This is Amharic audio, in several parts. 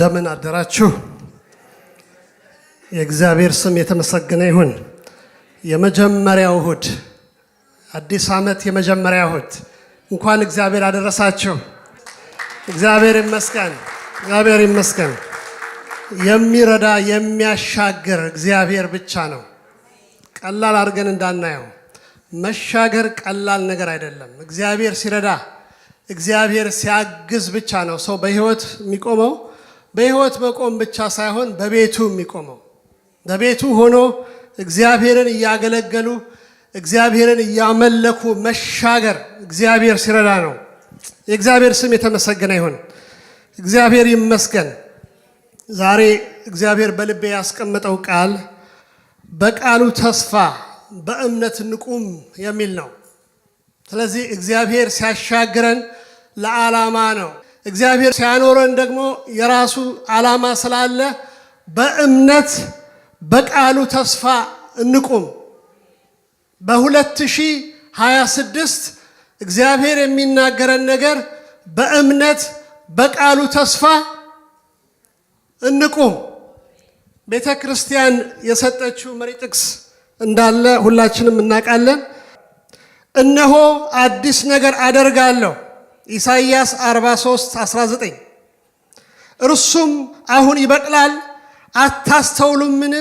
እንደምን አደራችሁ። የእግዚአብሔር ስም የተመሰገነ ይሁን። የመጀመሪያው እሁድ፣ አዲስ ዓመት የመጀመሪያ እሁድ፣ እንኳን እግዚአብሔር አደረሳችሁ። እግዚአብሔር ይመስገን። እግዚአብሔር ይመስገን። የሚረዳ የሚያሻግር እግዚአብሔር ብቻ ነው። ቀላል አድርገን እንዳናየው። መሻገር ቀላል ነገር አይደለም። እግዚአብሔር ሲረዳ፣ እግዚአብሔር ሲያግዝ ብቻ ነው ሰው በሕይወት የሚቆመው። በሕይወት መቆም ብቻ ሳይሆን በቤቱ የሚቆመው፣ በቤቱ ሆኖ እግዚአብሔርን እያገለገሉ፣ እግዚአብሔርን እያመለኩ መሻገር እግዚአብሔር ሲረዳ ነው። የእግዚአብሔር ስም የተመሰገነ ይሁን። እግዚአብሔር ይመስገን። ዛሬ እግዚአብሔር በልቤ ያስቀመጠው ቃል በቃሉ ተስፋ በእምነት ንቁም የሚል ነው። ስለዚህ እግዚአብሔር ሲያሻግረን ለዓላማ ነው። እግዚአብሔር ሲያኖረን ደግሞ የራሱ ዓላማ ስላለ በእምነት በቃሉ ተስፋ እንቁም። በ2026 እግዚአብሔር የሚናገረን ነገር በእምነት በቃሉ ተስፋ እንቁም። ቤተ ክርስቲያን የሰጠችው መሪ ጥቅስ እንዳለ ሁላችንም እናውቃለን። እነሆ አዲስ ነገር አደርጋለሁ፣ ኢሳይያስ 43:19፣ እርሱም አሁን ይበቅላል፣ አታስተውሉምን?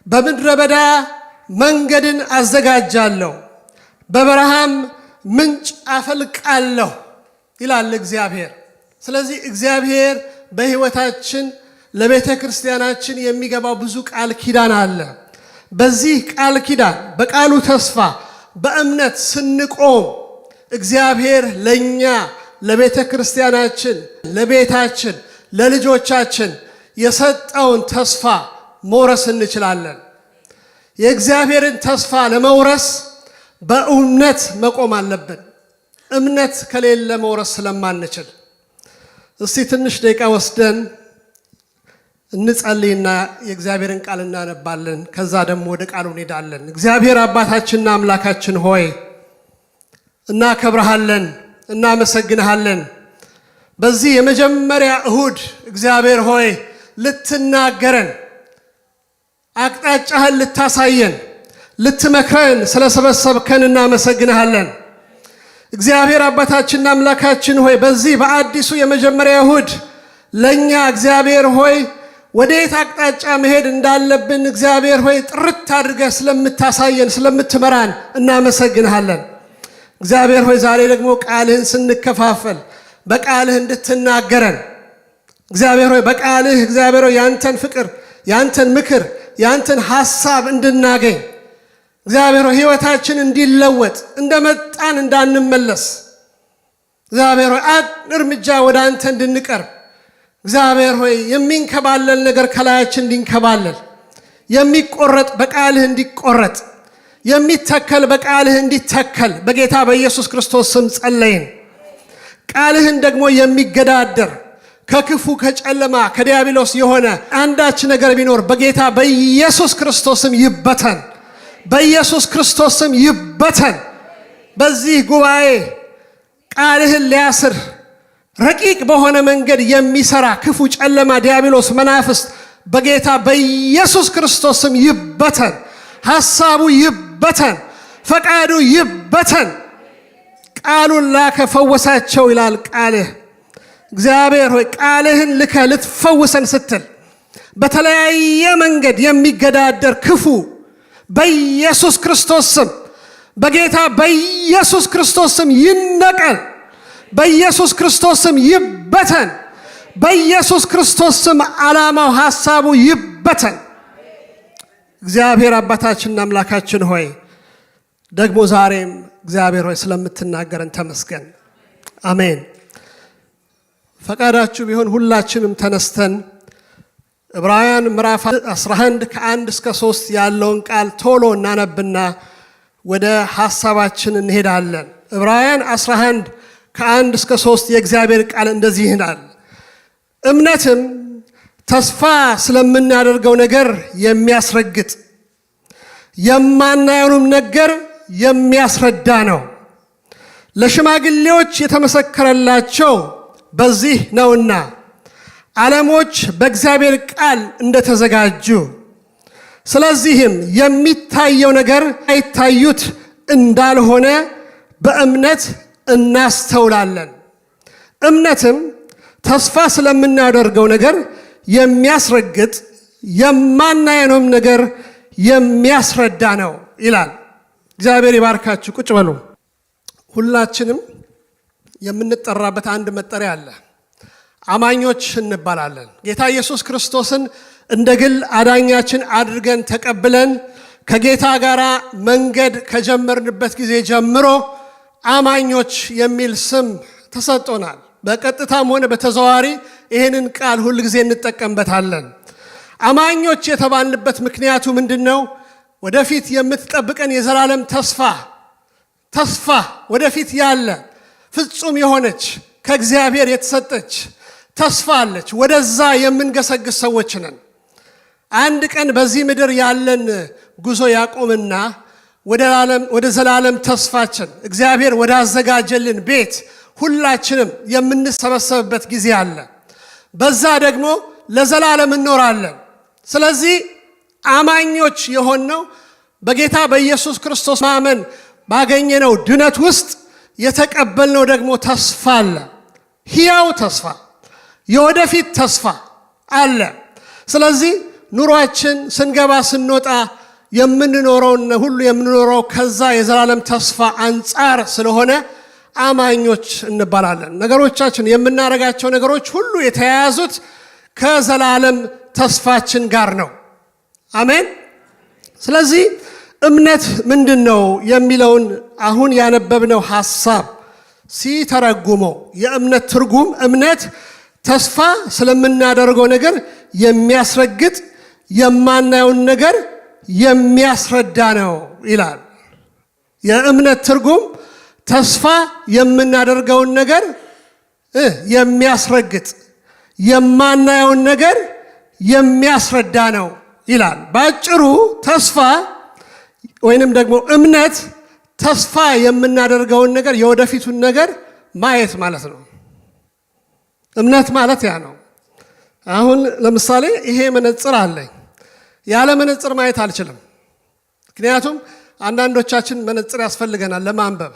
በምድረ በዳ መንገድን አዘጋጃለሁ፣ በበረሃም ምንጭ አፈልቃለሁ ይላል እግዚአብሔር። ስለዚህ እግዚአብሔር በሕይወታችን ለቤተ ክርስቲያናችን የሚገባው ብዙ ቃል ኪዳን አለ። በዚህ ቃል ኪዳን በቃሉ ተስፋ በእምነት ስንቆም እግዚአብሔር ለኛ፣ ለቤተ ክርስቲያናችን፣ ለቤታችን፣ ለልጆቻችን የሰጠውን ተስፋ መውረስ እንችላለን። የእግዚአብሔርን ተስፋ ለመውረስ በእምነት መቆም አለብን። እምነት ከሌለ መውረስ ስለማንችል እስቲ ትንሽ ደቂቃ ወስደን እንጸልይና የእግዚአብሔርን ቃል እናነባለን። ከዛ ደግሞ ወደ ቃሉ እንሄዳለን። እግዚአብሔር አባታችንና አምላካችን ሆይ፣ እናከብረሃለን፣ እናመሰግንሃለን። በዚህ የመጀመሪያ እሁድ እግዚአብሔር ሆይ፣ ልትናገረን፣ አቅጣጫህን ልታሳየን፣ ልትመክረን ስለሰበሰብከን እናመሰግንሃለን። እግዚአብሔር አባታችንና አምላካችን ሆይ፣ በዚህ በአዲሱ የመጀመሪያ እሁድ ለእኛ እግዚአብሔር ሆይ ወደየት አቅጣጫ መሄድ እንዳለብን እግዚአብሔር ሆይ ጥርት አድርገህ ስለምታሳየን፣ ስለምትመራን እናመሰግንሃለን። እግዚአብሔር ሆይ፣ ዛሬ ደግሞ ቃልህን ስንከፋፈል በቃልህ እንድትናገረን፣ እግዚአብሔር ሆይ፣ በቃልህ እግዚአብሔር ሆይ ያንተን ፍቅር፣ ያንተን ምክር፣ ያንተን ሐሳብ እንድናገኝ፣ እግዚአብሔር ሆይ ሕይወታችን እንዲለወጥ፣ እንደመጣን እንዳንመለስ፣ እግዚአብሔር ሆይ አንድ እርምጃ ወደ አንተ እንድንቀርብ፣ እግዚአብሔር ሆይ የሚንከባለል ነገር ከላያችን እንዲንከባለል፣ የሚቆረጥ በቃልህ እንዲቆረጥ፣ የሚተከል በቃልህ እንዲተከል በጌታ በኢየሱስ ክርስቶስ ስም ጸለይን። ቃልህን ደግሞ የሚገዳደር ከክፉ፣ ከጨለማ፣ ከዲያብሎስ የሆነ አንዳች ነገር ቢኖር በጌታ በኢየሱስ ክርስቶስ ስም ይበተን። በኢየሱስ ክርስቶስ ስም ይበተን። በዚህ ጉባኤ ቃልህን ሊያስር ረቂቅ በሆነ መንገድ የሚሰራ ክፉ፣ ጨለማ፣ ዲያብሎስ፣ መናፍስት በጌታ በኢየሱስ ክርስቶስ ስም ይበተን። ሐሳቡ ይበተን። ፈቃዱ ይበተን። ቃሉን ላከ ፈወሳቸው ይላል ቃልህ። እግዚአብሔር ሆይ፣ ቃልህን ልከህ ልትፈውሰን ስትል በተለያየ መንገድ የሚገዳደር ክፉ በኢየሱስ ክርስቶስ ስም፣ በጌታ በኢየሱስ ክርስቶስ ስም ይነቀል። በኢየሱስ ክርስቶስ ስም ይበተን። በኢየሱስ ክርስቶስ ስም ዓላማው፣ ሐሳቡ ይበተን። እግዚአብሔር አባታችንና አምላካችን ሆይ፣ ደግሞ ዛሬም እግዚአብሔር ሆይ ስለምትናገረን ተመስገን። አሜን። ፈቃዳችሁ ቢሆን ሁላችንም ተነስተን ዕብራውያን ምዕራፍ 11 ከ1 እስከ 3 ያለውን ቃል ቶሎ እናነብና ወደ ሐሳባችን እንሄዳለን። ዕብራውያን 11 ከ1 እስከ 3 የእግዚአብሔር ቃል እንደዚህ ይላል። እምነትም ተስፋ ስለምናደርገው ነገር የሚያስረግጥ፣ የማናየውንም ነገር የሚያስረዳ ነው። ለሽማግሌዎች የተመሰከረላቸው በዚህ ነውና ዓለሞች በእግዚአብሔር ቃል እንደተዘጋጁ፣ ስለዚህም የሚታየው ነገር አይታዩት እንዳልሆነ በእምነት እናስተውላለን። እምነትም ተስፋ ስለምናደርገው ነገር የሚያስረግጥ፣ የማናየነውም ነገር የሚያስረዳ ነው ይላል። እግዚአብሔር ይባርካችሁ። ቁጭ በሉ። ሁላችንም የምንጠራበት አንድ መጠሪያ አለ። አማኞች እንባላለን። ጌታ ኢየሱስ ክርስቶስን እንደ ግል አዳኛችን አድርገን ተቀብለን ከጌታ ጋር መንገድ ከጀመርንበት ጊዜ ጀምሮ አማኞች የሚል ስም ተሰጥቶናል። በቀጥታም ሆነ በተዘዋዋሪ ይህንን ቃል ሁል ጊዜ እንጠቀምበታለን። አማኞች የተባልንበት ምክንያቱ ምንድን ነው? ወደፊት የምትጠብቀን የዘላለም ተስፋ ወደፊት ያለ ፍጹም የሆነች ከእግዚአብሔር የተሰጠች ተስፋ አለች። ወደዛ የምንገሰግስ ሰዎች ነን። አንድ ቀን በዚህ ምድር ያለን ጉዞ ያቆምና ወደ ዘላለም ተስፋችን፣ እግዚአብሔር ወዳዘጋጀልን ቤት ሁላችንም የምንሰበሰብበት ጊዜ አለ። በዛ ደግሞ ለዘላለም እንኖራለን። ስለዚህ አማኞች የሆነው በጌታ በኢየሱስ ክርስቶስ ማመን ባገኘነው ድነት ውስጥ የተቀበልነው ደግሞ ተስፋ አለ። ሕያው ተስፋ፣ የወደፊት ተስፋ አለ። ስለዚህ ኑሯችን ስንገባ ስንወጣ የምንኖረውን ሁሉ የምንኖረው ከዛ የዘላለም ተስፋ አንጻር ስለሆነ አማኞች እንባላለን። ነገሮቻችን፣ የምናደርጋቸው ነገሮች ሁሉ የተያያዙት ከዘላለም ተስፋችን ጋር ነው። አሜን። ስለዚህ እምነት ምንድን ነው የሚለውን አሁን ያነበብነው ሐሳብ ሲተረጉመው፣ የእምነት ትርጉም እምነት ተስፋ ስለምናደርገው ነገር የሚያስረግጥ፣ የማናየውን ነገር የሚያስረዳ ነው ይላል። የእምነት ትርጉም ተስፋ የምናደርገውን ነገር የሚያስረግጥ፣ የማናየውን ነገር የሚያስረዳ ነው ይላል። በአጭሩ ተስፋ ወይንም ደግሞ እምነት ተስፋ የምናደርገውን ነገር፣ የወደፊቱን ነገር ማየት ማለት ነው። እምነት ማለት ያ ነው። አሁን ለምሳሌ ይሄ መነጽር አለኝ። ያለ መነጽር ማየት አልችልም። ምክንያቱም አንዳንዶቻችን መነጽር ያስፈልገናል ለማንበብ።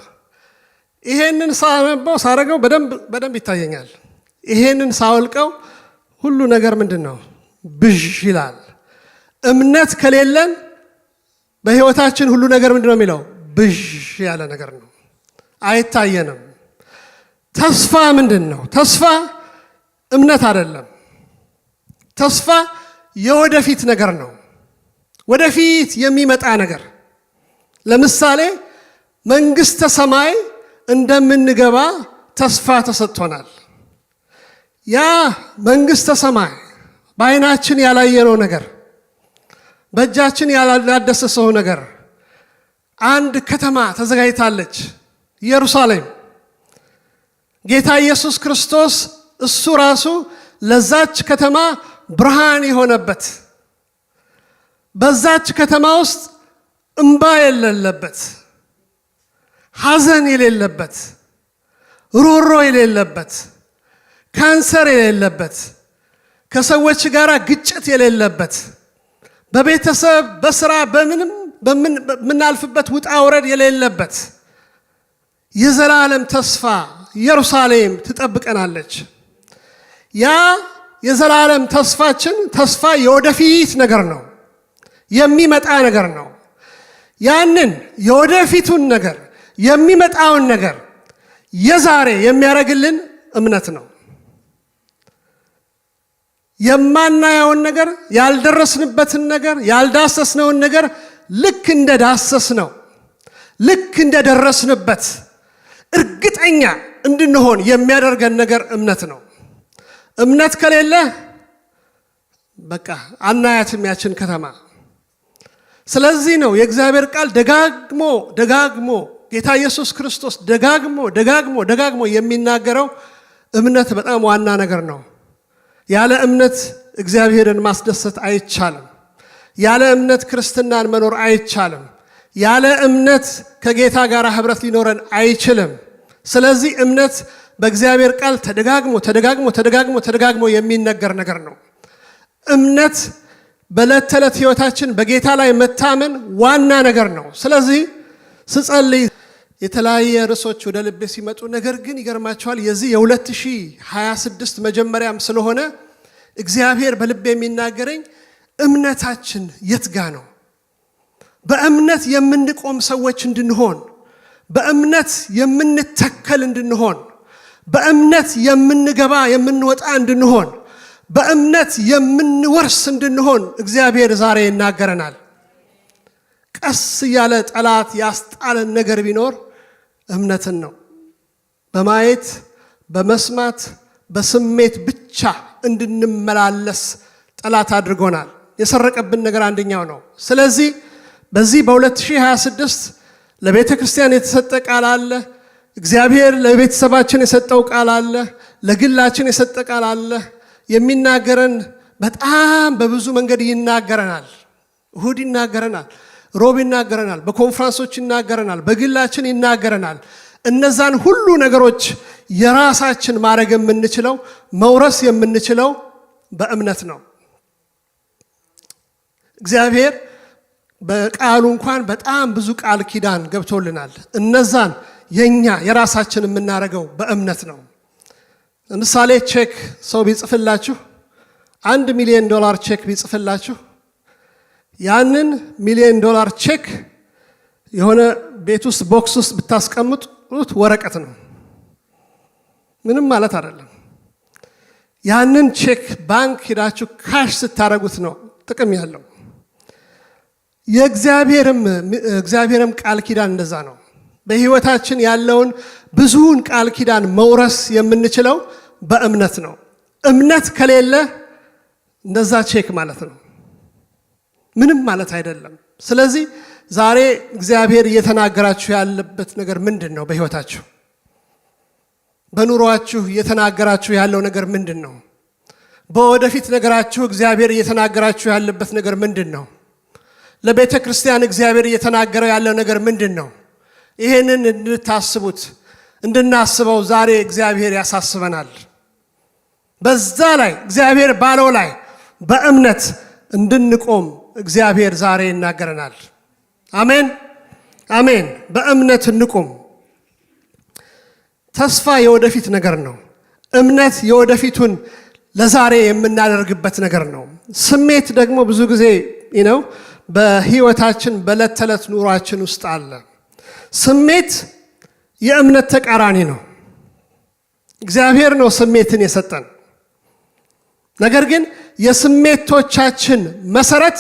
ይሄንን ሳነበው፣ ሳረገው በደንብ በደንብ ይታየኛል። ይሄንን ሳወልቀው ሁሉ ነገር ምንድን ነው? ብዥ ይላል። እምነት ከሌለን በህይወታችን ሁሉ ነገር ምንድን ነው የሚለው? ብዥ ያለ ነገር ነው፣ አይታየንም። ተስፋ ምንድን ነው? ተስፋ እምነት አይደለም። ተስፋ የወደፊት ነገር ነው። ወደፊት የሚመጣ ነገር። ለምሳሌ መንግስተ ሰማይ እንደምንገባ ተስፋ ተሰጥቶናል። ያ መንግስተ ሰማይ በአይናችን ያላየነው ነገር፣ በእጃችን ያላዳሰሰው ነገር፣ አንድ ከተማ ተዘጋጅታለች፣ ኢየሩሳሌም። ጌታ ኢየሱስ ክርስቶስ እሱ ራሱ ለዛች ከተማ ብርሃን የሆነበት፣ በዛች ከተማ ውስጥ እምባ የሌለበት፣ ሐዘን የሌለበት፣ ሮሮ የሌለበት፣ ካንሰር የሌለበት፣ ከሰዎች ጋር ግጭት የሌለበት፣ በቤተሰብ፣ በስራ፣ በምንም በምናልፍበት ውጣ ውረድ የሌለበት የዘላለም ተስፋ ኢየሩሳሌም ትጠብቀናለች። ያ የዘላለም ተስፋችን፣ ተስፋ የወደፊት ነገር ነው፣ የሚመጣ ነገር ነው። ያንን የወደፊቱን ነገር፣ የሚመጣውን ነገር የዛሬ የሚያደርግልን እምነት ነው። የማናየውን ነገር፣ ያልደረስንበትን ነገር፣ ያልዳሰስነውን ነገር ልክ እንደ ዳሰስነው፣ ልክ እንደደረስንበት እርግጠኛ እንድንሆን የሚያደርገን ነገር እምነት ነው። እምነት ከሌለ በቃ አናያትም ያችን ከተማ። ስለዚህ ነው የእግዚአብሔር ቃል ደጋግሞ ደጋግሞ፣ ጌታ ኢየሱስ ክርስቶስ ደጋግሞ ደጋግሞ ደጋግሞ የሚናገረው፣ እምነት በጣም ዋና ነገር ነው። ያለ እምነት እግዚአብሔርን ማስደሰት አይቻልም። ያለ እምነት ክርስትናን መኖር አይቻልም። ያለ እምነት ከጌታ ጋር ህብረት ሊኖረን አይችልም። ስለዚህ እምነት በእግዚአብሔር ቃል ተደጋግሞ ተደጋግሞ ተደጋግሞ ተደጋግሞ የሚነገር ነገር ነው። እምነት በዕለት ተዕለት ሕይወታችን በጌታ ላይ መታመን ዋና ነገር ነው። ስለዚህ ስጸልይ የተለያየ ርዕሶች ወደ ልቤ ሲመጡ፣ ነገር ግን ይገርማችኋል፣ የዚህ የ2026 መጀመሪያም ስለሆነ እግዚአብሔር በልቤ የሚናገረኝ እምነታችን የት ጋ ነው? በእምነት የምንቆም ሰዎች እንድንሆን፣ በእምነት የምንተከል እንድንሆን፣ በእምነት የምንገባ የምንወጣ እንድንሆን፣ በእምነት የምንወርስ እንድንሆን እግዚአብሔር ዛሬ ይናገረናል። ቀስ እያለ ጠላት ያስጣለን ነገር ቢኖር እምነትን ነው። በማየት፣ በመስማት፣ በስሜት ብቻ እንድንመላለስ ጠላት አድርጎናል። የሰረቀብን ነገር አንደኛው ነው። ስለዚህ በዚህ በ2026 ለቤተ ክርስቲያን የተሰጠ ቃል አለ። እግዚአብሔር ለቤተሰባችን የሰጠው ቃል አለ። ለግላችን የሰጠ ቃል አለ። የሚናገረን በጣም በብዙ መንገድ ይናገረናል። እሁድ ይናገረናል፣ ሮብ ይናገረናል፣ በኮንፍራንሶች ይናገረናል፣ በግላችን ይናገረናል። እነዛን ሁሉ ነገሮች የራሳችን ማድረግ የምንችለው፣ መውረስ የምንችለው በእምነት ነው። እግዚአብሔር በቃሉ እንኳን በጣም ብዙ ቃል ኪዳን ገብቶልናል። እነዛን የኛ የራሳችን የምናደርገው በእምነት ነው። ለምሳሌ ቼክ ሰው ቢጽፍላችሁ፣ 1 ሚሊዮን ዶላር ቼክ ቢጽፍላችሁ፣ ያንን ሚሊዮን ዶላር ቼክ የሆነ ቤት ውስጥ box ውስጥ ብታስቀምጡት ወረቀት ነው፣ ምንም ማለት አይደለም። ያንን ቼክ ባንክ ሄዳችሁ cash ስታደርጉት ነው ጥቅም ያለው። የእግዚአብሔርም ቃል ኪዳን እንደዛ ነው። በሕይወታችን ያለውን ብዙውን ቃል ኪዳን መውረስ የምንችለው በእምነት ነው። እምነት ከሌለ እንደዛ ቼክ ማለት ነው፣ ምንም ማለት አይደለም። ስለዚህ ዛሬ እግዚአብሔር እየተናገራችሁ ያለበት ነገር ምንድን ነው? በሕይወታችሁ፣ በኑሯችሁ እየተናገራችሁ ያለው ነገር ምንድን ነው? በወደፊት ነገራችሁ እግዚአብሔር እየተናገራችሁ ያለበት ነገር ምንድን ነው? ለቤተ ክርስቲያን እግዚአብሔር እየተናገረ ያለው ነገር ምንድን ነው? ይሄንን እንድታስቡት፣ እንድናስበው ዛሬ እግዚአብሔር ያሳስበናል። በዛ ላይ፣ እግዚአብሔር ባለው ላይ በእምነት እንድንቆም እግዚአብሔር ዛሬ ይናገረናል። አሜን አሜን። በእምነት እንቁም። ተስፋ የወደፊት ነገር ነው። እምነት የወደፊቱን ለዛሬ የምናደርግበት ነገር ነው። ስሜት ደግሞ ብዙ ጊዜ በህይወታችን በዕለት ተዕለት ኑሯችን ውስጥ አለ። ስሜት የእምነት ተቃራኒ ነው። እግዚአብሔር ነው ስሜትን የሰጠን። ነገር ግን የስሜቶቻችን መሰረት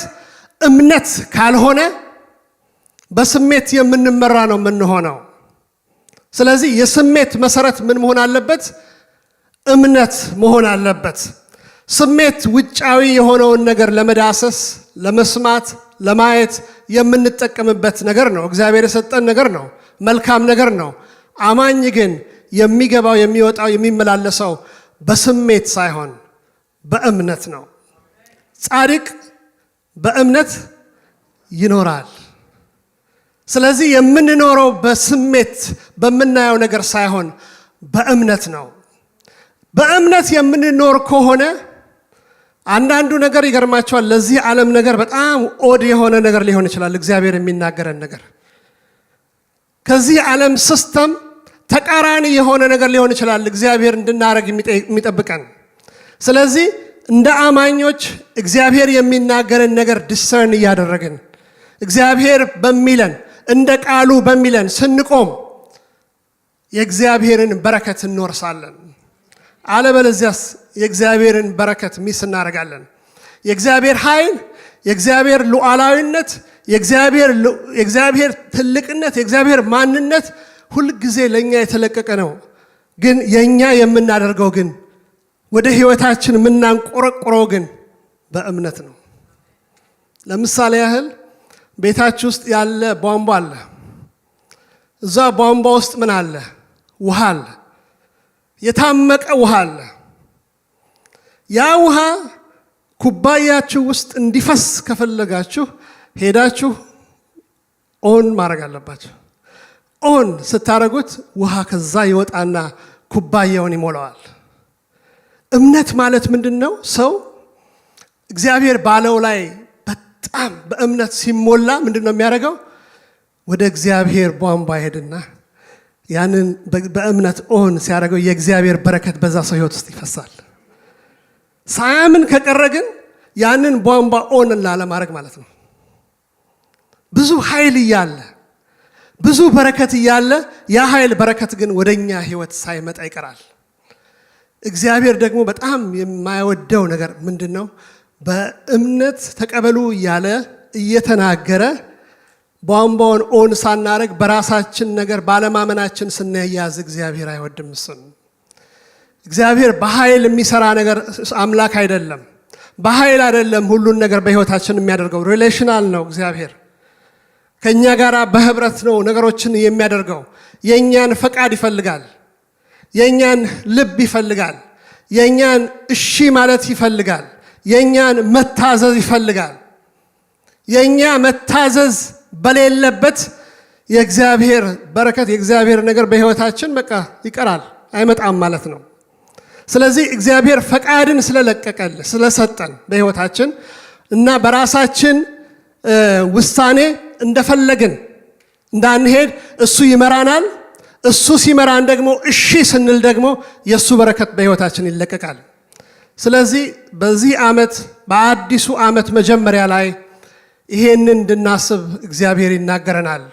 እምነት ካልሆነ በስሜት የምንመራ ነው የምንሆነው። ስለዚህ የስሜት መሰረት ምን መሆን አለበት? እምነት መሆን አለበት። ስሜት ውጫዊ የሆነውን ነገር ለመዳሰስ፣ ለመስማት፣ ለማየት የምንጠቀምበት ነገር ነው። እግዚአብሔር የሰጠን ነገር ነው። መልካም ነገር ነው። አማኝ ግን የሚገባው፣ የሚወጣው፣ የሚመላለሰው በስሜት ሳይሆን በእምነት ነው። ጻድቅ በእምነት ይኖራል። ስለዚህ የምንኖረው በስሜት በምናየው ነገር ሳይሆን በእምነት ነው። በእምነት የምንኖር ከሆነ አንዳንዱ ነገር ይገርማችኋል። ለዚህ ዓለም ነገር በጣም odd የሆነ ነገር ሊሆን ይችላል። እግዚአብሔር የሚናገረን ነገር ከዚህ ዓለም system ተቃራኒ የሆነ ነገር ሊሆን ይችላል እግዚአብሔር እንድናደርግ የሚጠብቀን። ስለዚህ እንደ አማኞች እግዚአብሔር የሚናገረን ነገር discern እያደረግን፣ እግዚአብሔር በሚለን፣ እንደ ቃሉ በሚለን ስንቆም የእግዚአብሔርን በረከት እንወርሳለን። አለበለዚያስ የእግዚአብሔርን በረከት miss እናደርጋለን። የእግዚአብሔር ኃይል፣ የእግዚአብሔር ሉዓላዊነት፣ የእግዚአብሔር ትልቅነት፣ የእግዚአብሔር ማንነት ሁልጊዜ ለእኛ የተለቀቀ ነው። ግን የእኛ የምናደርገው ግን፣ ወደ ህይወታችን የምናንቆረቁረው ግን በእምነት ነው። ለምሳሌ ያህል ቤታችሁ ውስጥ ያለ ቧንቧ አለ። እዛ ቧንቧ ውስጥ ምን አለ? ውሃ አለ። የታመቀ ውሃ አለ። ያ ውሃ ኩባያችሁ ውስጥ እንዲፈስ ከፈለጋችሁ ሄዳችሁ on ማድረግ አለባችሁ። On ስታደርጉት ውሃ ከዛ ይወጣና ኩባያውን ይሞላዋል። እምነት ማለት ምንድን ነው? ሰው እግዚአብሔር ባለው ላይ በጣም በእምነት ሲሞላ ምንድን ነው የሚያደርገው? ወደ እግዚአብሔር ቧንቧ ይሄድና ያንን በእምነት on ሲያደርገው የእግዚአብሔር በረከት በዛ ሰው ህይወት ውስጥ ይፈሳል። ሳያምን ከቀረ ግን ያንን ቧንቧ on ላለማድረግ ማለት ነው። ብዙ ኃይል እያለ፣ ብዙ በረከት እያለ፣ ያ ኃይል በረከት ግን ወደኛ ህይወት ሳይመጣ ይቀራል። እግዚአብሔር ደግሞ በጣም የማይወደው ነገር ምንድን ነው? በእምነት ተቀበሉ እያለ እየተናገረ ቧንቧውን on ሳናደርግ በራሳችን ነገር ባለማመናችን ስንያዝ እግዚአብሔር አይወድም እሱን። እግዚአብሔር በኃይል የሚሰራ ነገር አምላክ አይደለም። በኃይል አይደለም ሁሉን ነገር በህይወታችን የሚያደርገው። Relational ነው። እግዚአብሔር ከእኛ ጋር በህብረት ነው ነገሮችን የሚያደርገው። የእኛን ፈቃድ ይፈልጋል። የእኛን ልብ ይፈልጋል። የእኛን እሺ ማለት ይፈልጋል። የእኛን መታዘዝ ይፈልጋል። የእኛ መታዘዝ በሌለበት የእግዚአብሔር በረከት፣ የእግዚአብሔር ነገር በህይወታችን በቃ ይቀራል፣ አይመጣም ማለት ነው። ስለዚህ እግዚአብሔር ፈቃድን ስለለቀቀልን፣ ስለሰጠን በህይወታችን እና በራሳችን ውሳኔ እንደፈለግን እንዳንሄድ እሱ ይመራናል። እሱ ሲመራን ደግሞ እሺ ስንል ደግሞ የእሱ በረከት በህይወታችን ይለቀቃል። ስለዚህ በዚህ ዓመት፣ በአዲሱ ዓመት መጀመሪያ ላይ ይሄንን እንድናስብ እግዚአብሔር ይናገረናል።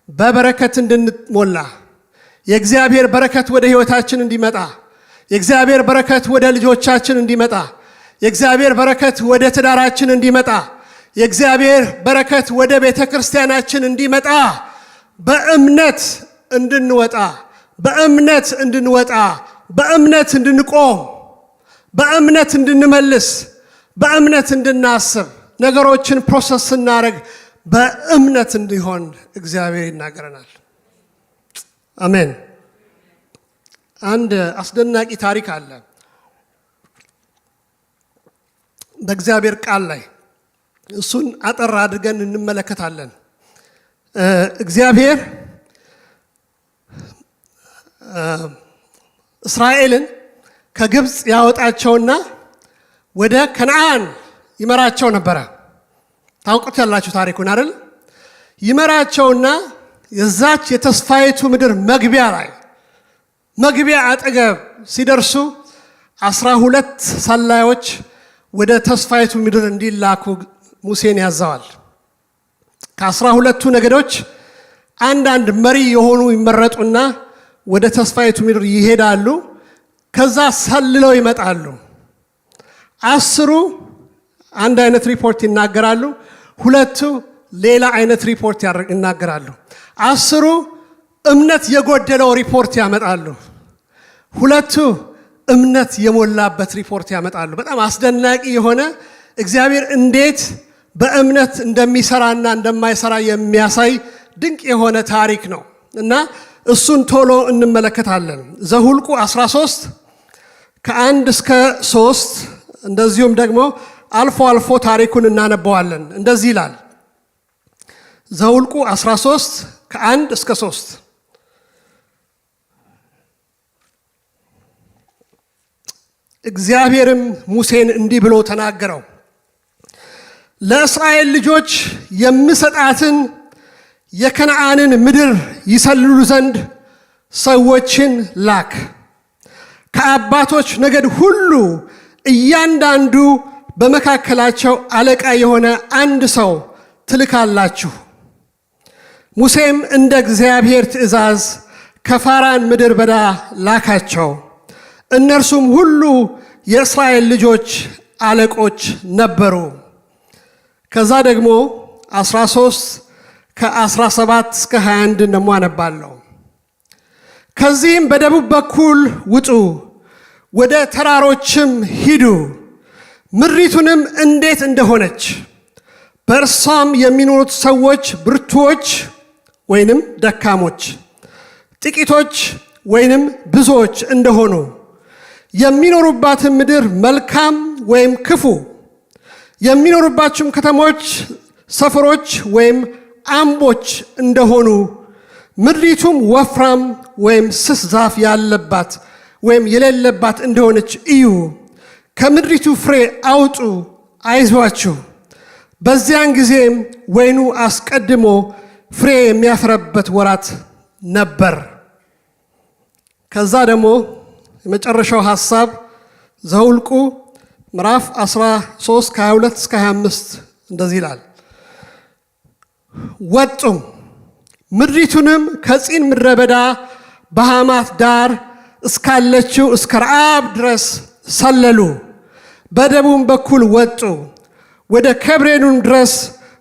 በበረከት እንድንሞላ፣ የእግዚአብሔር በረከት ወደ ህይወታችን እንዲመጣ፣ የእግዚአብሔር በረከት ወደ ልጆቻችን እንዲመጣ፣ የእግዚአብሔር በረከት ወደ ትዳራችን እንዲመጣ፣ የእግዚአብሔር በረከት ወደ ቤተ ክርስቲያናችን እንዲመጣ፣ በእምነት እንድንወጣ፣ በእምነት እንድንወጣ፣ በእምነት እንድንቆም፣ በእምነት እንድንመልስ፣ በእምነት እንድናስብ፣ ነገሮችን process ስናደርግ በእምነት እንዲሆን እግዚአብሔር ይናገረናል። አሜን። አንድ አስደናቂ ታሪክ አለ በእግዚአብሔር ቃል ላይ። እሱን አጠር አድርገን እንመለከታለን። እግዚአብሔር እስራኤልን ከግብፅ ያወጣቸውና ወደ ከነአን ይመራቸው ነበረ። ታውቁት ያላችሁ ታሪኩን አይደል? ይመራቸውና የዛች የተስፋይቱ ምድር መግቢያ ላይ፣ መግቢያ አጠገብ ሲደርሱ 12 ሰላዮች ወደ ተስፋይቱ ምድር እንዲላኩ ሙሴን ያዘዋል። ከ12ቱ ነገዶች አንዳንድ መሪ የሆኑ ይመረጡና ወደ ተስፋይቱ ምድር ይሄዳሉ። ከዛ ሰልለው ይመጣሉ። 10ሩ አንድ አይነት ሪፖርት ይናገራሉ። ሁለቱ ሌላ አይነት ሪፖርት ይናገራሉ። 10ሩ እምነት የጎደለው ሪፖርት ያመጣሉ። ሁለቱ እምነት የሞላበት ሪፖርት ያመጣሉ። በጣም አስደናቂ የሆነ፣ እግዚአብሔር እንዴት በእምነት እንደሚሰራና እንደማይሰራ የሚያሳይ ድንቅ የሆነ ታሪክ ነው እና እሱን ቶሎ እንመለከታለን። ዘሁልቁ 13 ከ1 እስከ 3፣ እንደዚሁም ደግሞ አልፎ አልፎ ታሪኩን እናነበዋለን። እንደዚህ ይላል፣ ዘሁልቁ 13 ከ1 እስከ 3። እግዚአብሔርም ሙሴን እንዲህ ብሎ ተናገረው። ለእስራኤል ልጆች የምሰጣትን የከነዓንን ምድር ይሰልሉ ዘንድ ሰዎችን ላክ። ከአባቶች ነገድ ሁሉ እያንዳንዱ በመካከላቸው አለቃ የሆነ አንድ ሰው ትልካላችሁ። ሙሴም እንደ እግዚአብሔር ትእዛዝ ከፋራን ምድር በዳ ላካቸው። እነርሱም ሁሉ የእስራኤል ልጆች አለቆች ነበሩ። ከዛ ደግሞ 13 ከ17 እስከ 21 ደግሞ አነባለሁ። ከዚህም በደቡብ በኩል ውጡ፣ ወደ ተራሮችም ሂዱ፣ ምድሪቱንም እንዴት እንደሆነች፣ በእርሷም የሚኖሩት ሰዎች ብርቱዎች ወይንም ደካሞች፣ ጥቂቶች ወይንም ብዙዎች እንደሆኑ፣ የሚኖሩባትን ምድር መልካም ወይም ክፉ፣ የሚኖሩባቸውም ከተሞች ሰፈሮች ወይም አምቦች እንደሆኑ ምድሪቱም ወፍራም ወይም ስስ ዛፍ ያለባት ወይም የሌለባት እንደሆነች እዩ። ከምድሪቱ ፍሬ አውጡ፣ አይዟችሁ። በዚያን ጊዜም ወይኑ አስቀድሞ ፍሬ የሚያፈራበት ወራት ነበር። ከዛ ደግሞ የመጨረሻው ሐሳብ ዘሁልቁ ምዕራፍ 13 ከ22 እስከ 25 እንደዚህ ይላል። ወጡም፣ ምድሪቱንም ከጺን ምድረ በዳ በሐማት ዳር እስካለችው እስከ ረአብ ድረስ ሰለሉ። በደቡብ በኩል ወጡ ወደ ኬብሮንም ድረስ።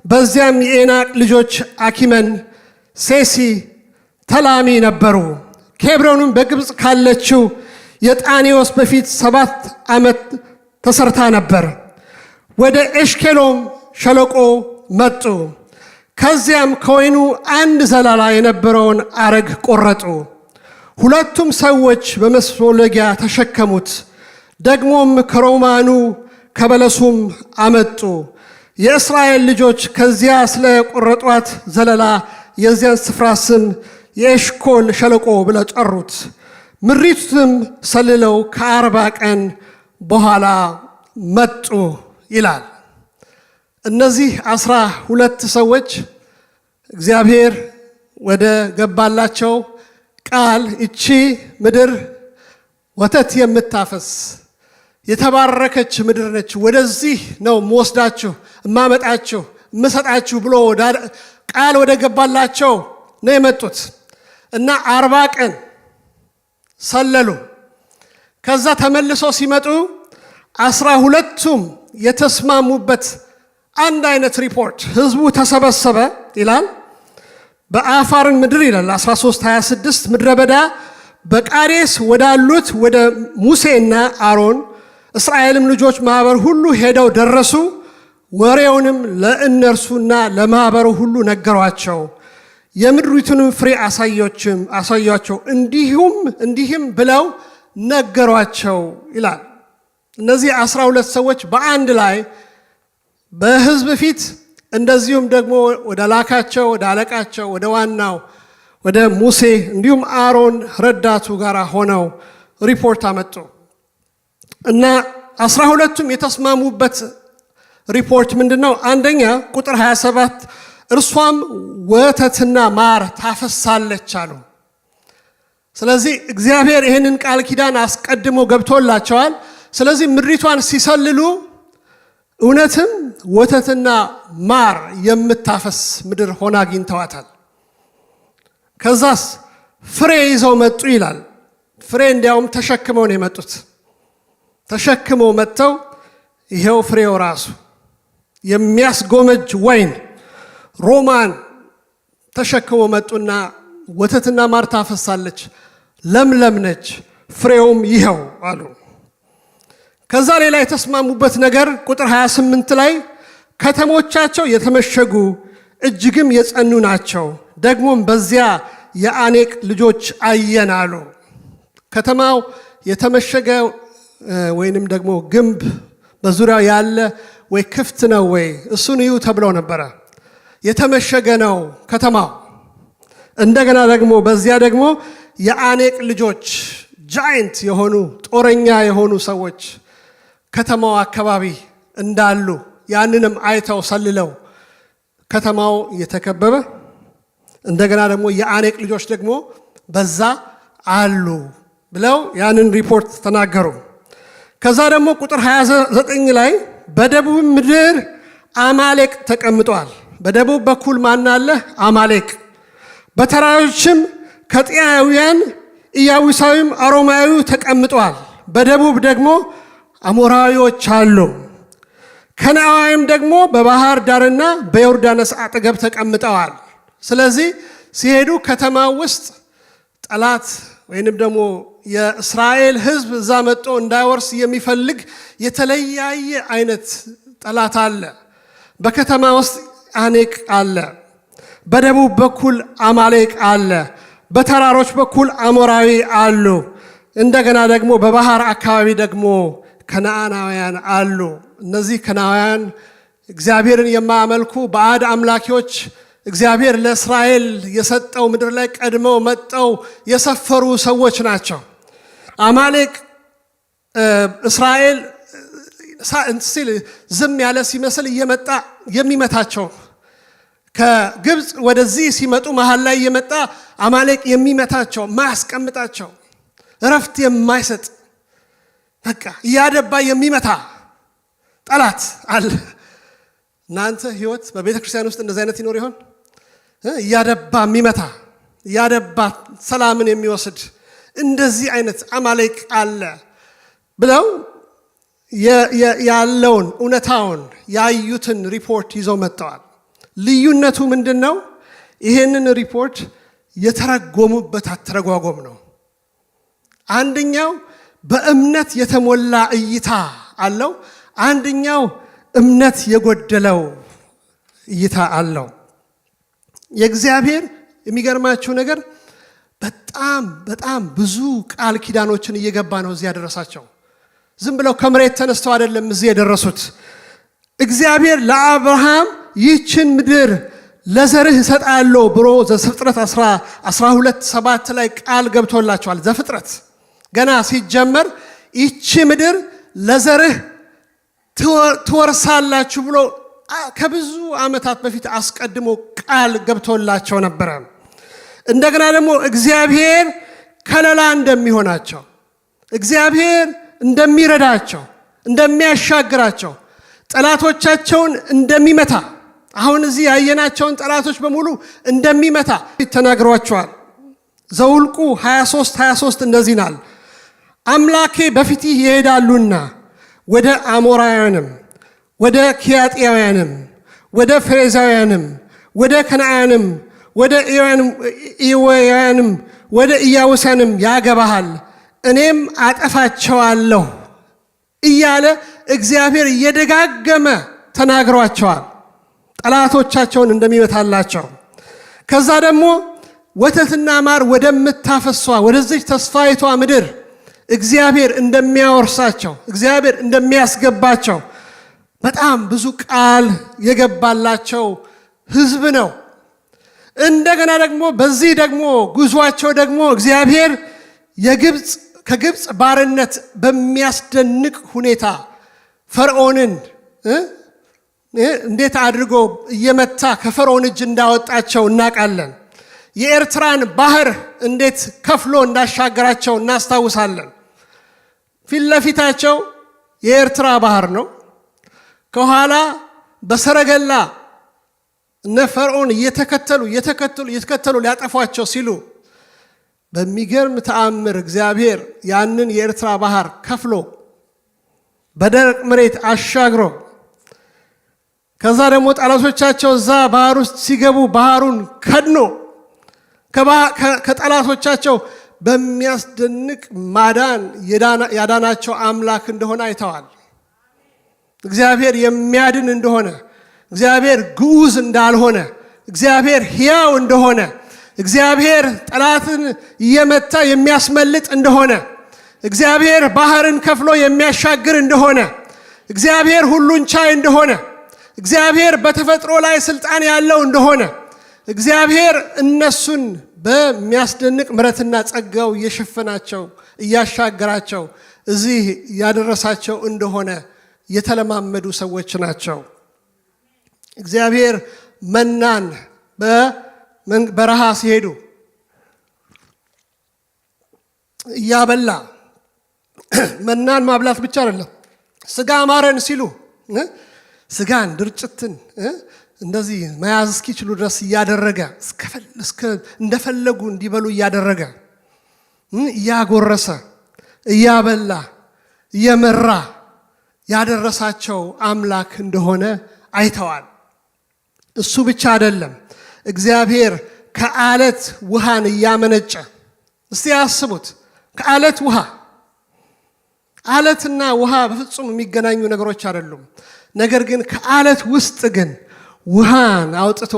በዚያም የዔናቅ ልጆች አኪመን፣ ሴሲ፣ ተላሚ ነበሩ። ኬብሮንም በግብፅ ካለችው የጣኔዎስ በፊት 7 ዓመት ተሰርታ ነበር። ወደ ኤሽኬሎም ሸለቆ መጡ። ከዚያም ከወይኑ አንድ ዘለላ የነበረውን አረግ ቆረጡ። ሁለቱም ሰዎች በመስሎጊያ ተሸከሙት። ደግሞም ከሮማኑ ከበለሱም አመጡ። የእስራኤል ልጆች ከዚያ ስለ ቆረጧት ዘለላ የዚያን ስፍራ ስም የኤሽኮል ሸለቆ ብለው ጠሩት። ምድሪቱንም ሰልለው ከ40 ቀን በኋላ መጡ ይላል። እነዚህ 12 ሰዎች እግዚአብሔር ወደ ገባላቸው ቃል፣ እቺ ምድር ወተት የምታፈስ የተባረከች ምድር ነች፣ ወደዚህ ነው ምወስዳችሁ፣ እማመጣችሁ፣ እምሰጣችሁ ብሎ ቃል ወደ ገባላቸው ነው የመጡት እና 40 ቀን ሰለሉ። ከዛ ተመልሰው ሲመጡ 12ቱም የተስማሙበት አንድ አይነት ሪፖርት፣ ህዝቡ ተሰበሰበ ይላል። በአፋርን ምድር ይላል 1326 ምድረ በዳ በቃዴስ ወዳሉት ወደ ሙሴና አሮን እስራኤልም ልጆች ማኅበር ሁሉ ሄደው ደረሱ። ወሬውንም ለእነርሱና ለማኅበሩ ሁሉ ነገሯቸው። የምድሪቱንም ፍሬ አሳዩአቸው፣ እንዲሁም እንዲህም ብለው ነገሯቸው ይላል። እነዚህ 12 ሰዎች በአንድ ላይ በህዝብ ፊት እንደዚሁም ደግሞ ወደ ላካቸው ወደ አለቃቸው ወደ ዋናው ወደ ሙሴ እንዲሁም አሮን ረዳቱ ጋር ሆነው ሪፖርት አመጡ እና 12ቱም የተስማሙበት ሪፖርት ምንድን ነው? አንደኛ ቁጥር 27 እርሷም ወተትና ማር ታፈሳለች አሉ። ስለዚህ እግዚአብሔር ይህንን ቃል ኪዳን አስቀድሞ ገብቶላቸዋል። ስለዚህ ምድሪቷን ሲሰልሉ እውነትም ወተትና ማር የምታፈስ ምድር ሆና አግኝተዋታል። ከዛስ ፍሬ ይዘው መጡ ይላል። ፍሬ እንዲያውም ተሸክመው ነው የመጡት። ተሸክመው መጥተው ይሄው ፍሬው ራሱ የሚያስጎመጅ ወይን፣ ሮማን ተሸክመው መጡና ወተትና ማር ታፈሳለች፣ ለምለም ነች፣ ፍሬውም ይኸው አሉ። ከዛ ሌላ የተስማሙበት ነገር ቁጥር 28 ላይ ከተሞቻቸው የተመሸጉ እጅግም የጸኑ ናቸው፣ ደግሞም በዚያ የአኔቅ ልጆች አየን አሉ። ከተማው የተመሸገ ወይንም ደግሞ ግንብ በዙሪያው ያለ ወይ ክፍት ነው ወይ እሱን እዩ ተብለው ነበረ። የተመሸገ ነው ከተማው። እንደገና ደግሞ በዚያ ደግሞ የአኔቅ ልጆች giant የሆኑ ጦረኛ የሆኑ ሰዎች ከተማው አካባቢ እንዳሉ ያንንም አይተው ሰልለው ከተማው እየተከበበ እንደገና ደግሞ የአኔቅ ልጆች ደግሞ በዛ አሉ ብለው ያንን ሪፖርት ተናገሩ። ከዛ ደግሞ ቁጥር 29 ላይ በደቡብ ምድር አማሌቅ ተቀምጧል። በደቡብ በኩል ማን አለ? አማሌቅ። በተራሮችም ከጢያውያን፣ ኢያቡሳዊም አሮማዊ ተቀምጧል። በደቡብ ደግሞ አሞራዊዎች አሉ። ከነዓናውያንም ደግሞ በባህር ዳርና በዮርዳኖስ አጠገብ ተቀምጠዋል። ስለዚህ ሲሄዱ ከተማ ውስጥ ጠላት ወይንም ደግሞ የእስራኤል ሕዝብ እዛ መጥቶ እንዳይወርስ የሚፈልግ የተለያየ አይነት ጠላት አለ። በከተማ ውስጥ አኔቅ አለ። በደቡብ በኩል አማሌቅ አለ። በተራሮች በኩል አሞራዊ አሉ። እንደገና ደግሞ በባህር አካባቢ ደግሞ ከነዓናውያን አሉ። እነዚህ ከነዓናውያን እግዚአብሔርን የማያመልኩ ባዕድ አምላኪዎች እግዚአብሔር ለእስራኤል የሰጠው ምድር ላይ ቀድመው መጠው የሰፈሩ ሰዎች ናቸው። አማሌቅ እስራኤል ሲል ዝም ያለ ሲመስል እየመጣ የሚመታቸው፣ ከግብፅ ወደዚህ ሲመጡ መሀል ላይ እየመጣ አማሌቅ የሚመታቸው፣ ማያስቀምጣቸው፣ እረፍት የማይሰጥ፣ በቃ እያደባ የሚመታ ጠላት አለ። እናንተ ህይወት በቤተ ክርስቲያን ውስጥ እንደዚህ አይነት ይኖር ይሆን? እያደባ የሚመታ፣ እያደባ ሰላምን የሚወስድ እንደዚህ አይነት አማሌቅ አለ ብለው ያለውን እውነታውን ያዩትን ሪፖርት ይዘው መጥተዋል። ልዩነቱ ምንድን ነው? ይሄንን ሪፖርት የተረጎሙበት አተረጓጎም ነው። አንደኛው በእምነት የተሞላ እይታ አለው። አንደኛው እምነት የጎደለው እይታ አለው። የእግዚአብሔር የሚገርማችሁ ነገር በጣም በጣም ብዙ ቃል ኪዳኖችን እየገባ ነው እዚህ ያደረሳቸው። ዝም ብለው ከመሬት ተነስተው አይደለም እዚህ የደረሱት። እግዚአብሔር ለአብርሃም ይህችን ምድር ለዘርህ እሰጣለሁ ብሎ ዘፍጥረት 12:7 ላይ ቃል ገብቶላቸዋል። ዘፍጥረት ገና ሲጀመር ይቺ ምድር ለዘርህ ትወርሳላችሁ ብሎ ከብዙ ዓመታት በፊት አስቀድሞ ቃል ገብቶላቸው ነበረ። እንደገና ደግሞ እግዚአብሔር ከለላ እንደሚሆናቸው፣ እግዚአብሔር እንደሚረዳቸው፣ እንደሚያሻግራቸው፣ ጠላቶቻቸውን እንደሚመታ፣ አሁን እዚህ ያየናቸውን ጠላቶች በሙሉ እንደሚመታ ተናግሯቸዋል። ዘኁልቁ 23:23 እንደዚህ ይላል፣ አምላኬ በፊትህ ይሄዳሉና ወደ አሞራውያንም፣ ወደ ኬጢያውያንም፣ ወደ ፌርዛውያንም፣ ወደ ከነዓንም፣ ወደ ኤዊያውያንም፣ ወደ ኢያቡሳውያንም ያገባሃል፣ እኔም አጠፋቸዋለሁ እያለ እግዚአብሔር እየደጋገመ ተናግሯቸዋል። ጠላቶቻቸውን እንደሚመታላቸው። ከዛ ደግሞ ወተትና ማር ወደምታፈሷ ወደዚች ተስፋይቷ ምድር እግዚአብሔር እንደሚያወርሳቸው፣ እግዚአብሔር እንደሚያስገባቸው በጣም ብዙ ቃል የገባላቸው ሕዝብ ነው። እንደገና ደግሞ በዚህ ደግሞ ጉዟቸው ደግሞ እግዚአብሔር ከግብፅ ባርነት በሚያስደንቅ ሁኔታ ፈርዖንን እንዴት አድርጎ እየመታ ከፈርዖን እጅ እንዳወጣቸው እናውቃለን። የኤርትራን ባህር እንዴት ከፍሎ እንዳሻገራቸው እናስታውሳለን። ፊት ለፊታቸው የኤርትራ ባህር ነው። ከኋላ በሰረገላ እነ ፈርዖን እየተከተሉ እየተከተሉ እየተከተሉ ሊያጠፏቸው ሲሉ በሚገርም ተአምር እግዚአብሔር ያንን የኤርትራ ባህር ከፍሎ በደረቅ መሬት አሻግሮ፣ ከዛ ደግሞ ጠላቶቻቸው እዛ ባህር ውስጥ ሲገቡ ባህሩን ከድኖ ከጠላቶቻቸው በሚያስደንቅ ማዳን ያዳናቸው አምላክ እንደሆነ አይተዋል። እግዚአብሔር የሚያድን እንደሆነ፣ እግዚአብሔር ግዑዝ እንዳልሆነ፣ እግዚአብሔር ሕያው እንደሆነ፣ እግዚአብሔር ጠላትን እየመታ የሚያስመልጥ እንደሆነ፣ እግዚአብሔር ባህርን ከፍሎ የሚያሻግር እንደሆነ፣ እግዚአብሔር ሁሉን ቻይ እንደሆነ፣ እግዚአብሔር በተፈጥሮ ላይ ስልጣን ያለው እንደሆነ፣ እግዚአብሔር እነሱን በሚያስደንቅ ምሕረትና ጸጋው እየሸፈናቸው እያሻገራቸው እዚህ ያደረሳቸው እንደሆነ የተለማመዱ ሰዎች ናቸው። እግዚአብሔር መናን በበረሃ ሲሄዱ እያበላ፣ መናን ማብላት ብቻ አይደለም፣ ስጋ አማረን ሲሉ ስጋን ድርጭትን እንደዚህ መያዝ እስኪችሉ ድረስ እያደረገ፣ እንደፈለጉ እንዲበሉ እያደረገ፣ እያጎረሰ፣ እያበላ፣ እየመራ ያደረሳቸው አምላክ እንደሆነ አይተዋል። እሱ ብቻ አይደለም፣ እግዚአብሔር ከአለት ውሃን እያመነጨ፣ እስቲ አስቡት፣ ከአለት ውሃ። አለትና ውሃ በፍጹም የሚገናኙ ነገሮች አይደሉም። ነገር ግን ከአለት ውስጥ ግን ውሃን አውጥቶ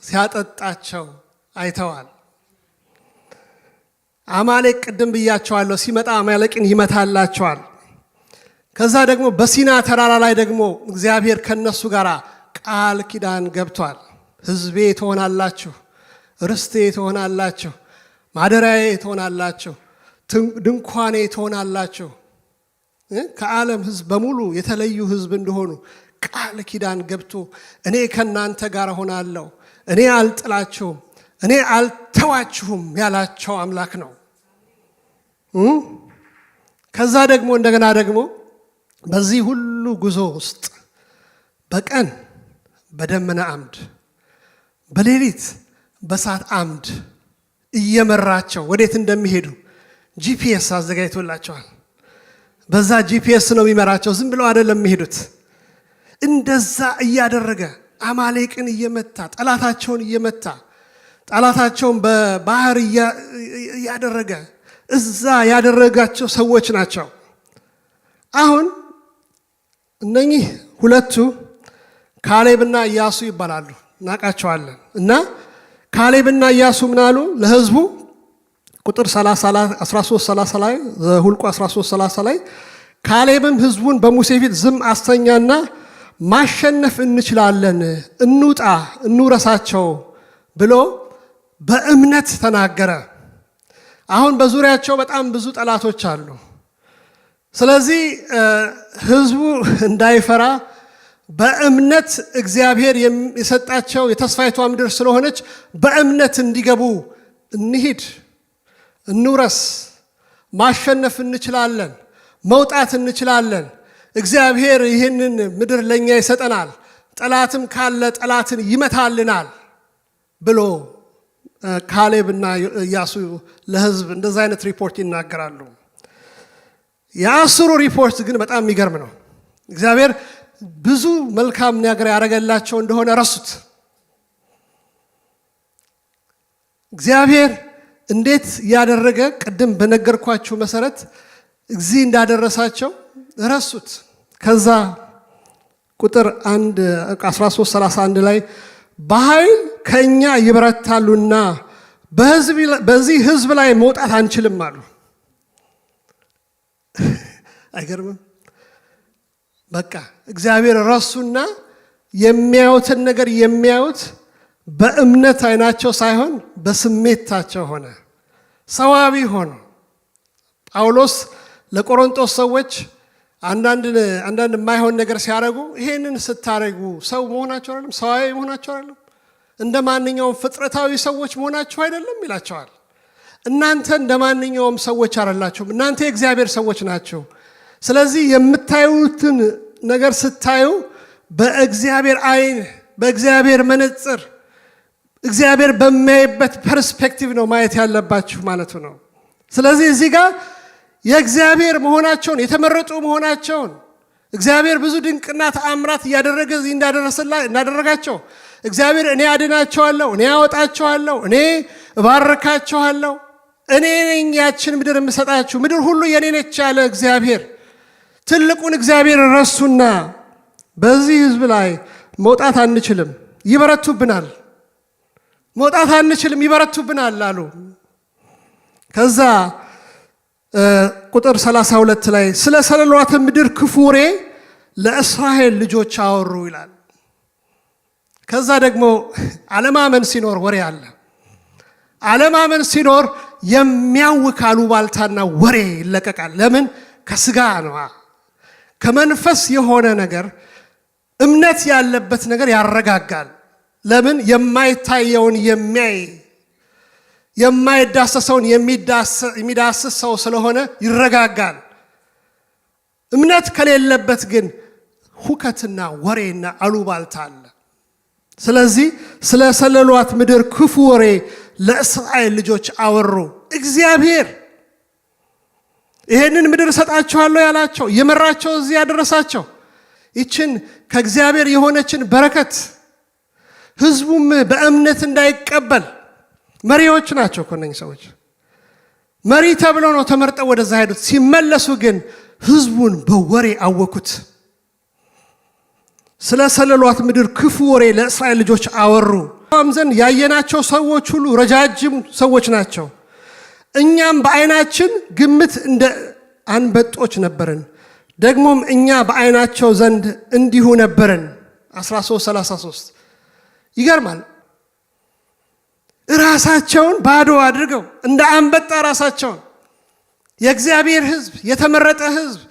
ሲያጠጣቸው አይተዋል። አማሌቅ ቅድም ብያቸዋለሁ፣ ሲመጣ አማሌቅን ይመታላቸዋል። ከዛ ደግሞ በሲና ተራራ ላይ ደግሞ እግዚአብሔር ከነሱ ጋር ቃል ኪዳን ገብቷል። ሕዝቤ ትሆናላችሁ፣ ርስቴ ትሆናላችሁ፣ ማደሪያዬ ትሆናላችሁ፣ ድንኳኔ ትሆናላችሁ። ከዓለም ሕዝብ በሙሉ የተለዩ ሕዝብ እንደሆኑ ቃል ኪዳን ገብቶ እኔ ከእናንተ ጋር እሆናለሁ፣ እኔ አልጥላችሁም፣ እኔ አልተዋችሁም ያላቸው አምላክ ነው። ከዛ ደግሞ እንደገና ደግሞ በዚህ ሁሉ ጉዞ ውስጥ በቀን በደመና አምድ፣ በሌሊት በእሳት አምድ እየመራቸው ወዴት እንደሚሄዱ GPS አዘጋጅቶላቸዋል። በዛ GPS ነው የሚመራቸው። ዝም ብለው አይደለም የሚሄዱት። እንደዛ እያደረገ አማሌቅን እየመታ፣ ጠላታቸውን እየመታ፣ ጠላታቸውን በባህር እያደረገ እዛ ያደረጋቸው ሰዎች ናቸው። አሁን እነኚህ ሁለቱ ካሌብና ኢያሱ ይባላሉ፣ እናውቃቸዋለን። እና ካሌብና ኢያሱ ምን አሉ ለህዝቡ? ቁጥር 13:30 ላይ፣ ዘሁልቁ 13:30 ላይ፣ ካሌብም ህዝቡን በሙሴ ፊት ዝም አሰኛና ማሸነፍ እንችላለን፣ እንውጣ፣ እንውረሳቸው ብሎ በእምነት ተናገረ። አሁን በዙሪያቸው በጣም ብዙ ጠላቶች አሉ። ስለዚህ ህዝቡ እንዳይፈራ በእምነት እግዚአብሔር የሰጣቸው የተስፋይቷ ምድር ስለሆነች በእምነት እንዲገቡ፣ እንሂድ፣ እንውረስ፣ ማሸነፍ እንችላለን፣ መውጣት እንችላለን። እግዚአብሔር ይህንን ምድር ለእኛ ይሰጠናል፣ ጠላትም ካለ ጠላትን ይመታልናል ብሎ ካሌብና ኢያሱ ለህዝብ እንደዛ አይነት ሪፖርት ይናገራሉ። የ10ሩ ሪፖርት ግን በጣም የሚገርም ነው። እግዚአብሔር ብዙ መልካም ነገር ያደረገላቸው እንደሆነ ረሱት። እግዚአብሔር እንዴት ያደረገ ቅድም በነገርኳችሁ መሰረት እዚህ እንዳደረሳቸው ረሱት። ከዛ ቁጥር 1 13:31 ላይ በኃይል ከኛ ይበረታሉና በዚህ ህዝብ ላይ መውጣት አንችልም አሉ። አይገርምም? በቃ እግዚአብሔር ረሱና የሚያዩትን ነገር የሚያዩት በእምነት አይናቸው ሳይሆን በስሜታቸው ሆነ። ሰዋዊ ሆኑ። ጳውሎስ ለቆሮንቶስ ሰዎች አንዳንድ አንዳንድ የማይሆን ነገር ሲያደርጉ ይሄንን ስታደርጉ ሰው መሆናችሁ አይደለም፣ ሰዋዊ መሆናችሁ አይደለም፣ እንደ ማንኛውም ፍጥረታዊ ሰዎች መሆናችሁ አይደለም ይላቸዋል። እናንተ እንደ ማንኛውም ሰዎች አይደላችሁም። እናንተ የእግዚአብሔር ሰዎች ናችሁ። ስለዚህ የምታዩትን ነገር ስታዩ በእግዚአብሔር አይን፣ በእግዚአብሔር መነጽር፣ እግዚአብሔር በሚያይበት perspective ነው ማየት ያለባችሁ ማለቱ ነው። ስለዚህ እዚህ ጋር የእግዚአብሔር መሆናቸውን፣ የተመረጡ መሆናቸውን፣ እግዚአብሔር ብዙ ድንቅና ተአምራት እያደረገ እዚህ እንዳደረጋቸው፣ እግዚአብሔር እኔ አድናቸዋለሁ፣ እኔ አወጣቸዋለሁ፣ እኔ እባርካቸዋለሁ፣ እኔ ነኝ ያችን ምድር የምሰጣችሁ፣ ምድር ሁሉ የኔ ነች ያለ እግዚአብሔር፣ ትልቁን እግዚአብሔር ረሱና በዚህ ህዝብ ላይ መውጣት አንችልም፣ ይበረቱብናል፣ መውጣት አንችልም፣ ይበረቱብናል አሉ። ከዛ ቁጥር 32 ላይ ስለ ሰለሏት ምድር ክፉ ወሬ ለእስራኤል ልጆች አወሩ ይላል። ከዛ ደግሞ አለማመን ሲኖር ወሬ አለ። አለማመን ሲኖር የሚያውክ አሉባልታና ወሬ ይለቀቃል። ለምን? ከስጋ ነዋ። ከመንፈስ የሆነ ነገር፣ እምነት ያለበት ነገር ያረጋጋል። ለምን? የማይታየውን የሚያይ፣ የማይዳሰሰውን የሚዳስስ ሰው ስለሆነ ይረጋጋል። እምነት ከሌለበት ግን ሁከትና ወሬና አሉባልታ አለ። ስለዚህ ስለ ሰለሏት ምድር ክፉ ወሬ ለእስራኤል ልጆች አወሩ። እግዚአብሔር ይሄንን ምድር እሰጣችኋለሁ ያላቸው፣ የመራቸው፣ እዚህ ያደረሳቸው፣ ይችን ከእግዚአብሔር የሆነችን በረከት ህዝቡም በእምነት እንዳይቀበል፣ መሪዎች ናቸው እኮ እነኝህ ሰዎች፣ መሪ ተብለው ነው ተመርጠው ወደዛ ሄዱት። ሲመለሱ ግን ህዝቡን በወሬ አወኩት። ስለ ሰለሏት ምድር ክፉ ወሬ ለእስራኤል ልጆች አወሩ። ዘንድ ያየናቸው ሰዎች ሁሉ ረጃጅም ሰዎች ናቸው። እኛም በዓይናችን ግምት እንደ አንበጦች ነበርን። ደግሞም እኛ በዓይናቸው ዘንድ እንዲሁ ነበርን። 13:33 ይገርማል። ራሳቸውን ባዶ አድርገው እንደ አንበጣ ራሳቸውን፣ የእግዚአብሔር ሕዝብ፣ የተመረጠ ሕዝብ፣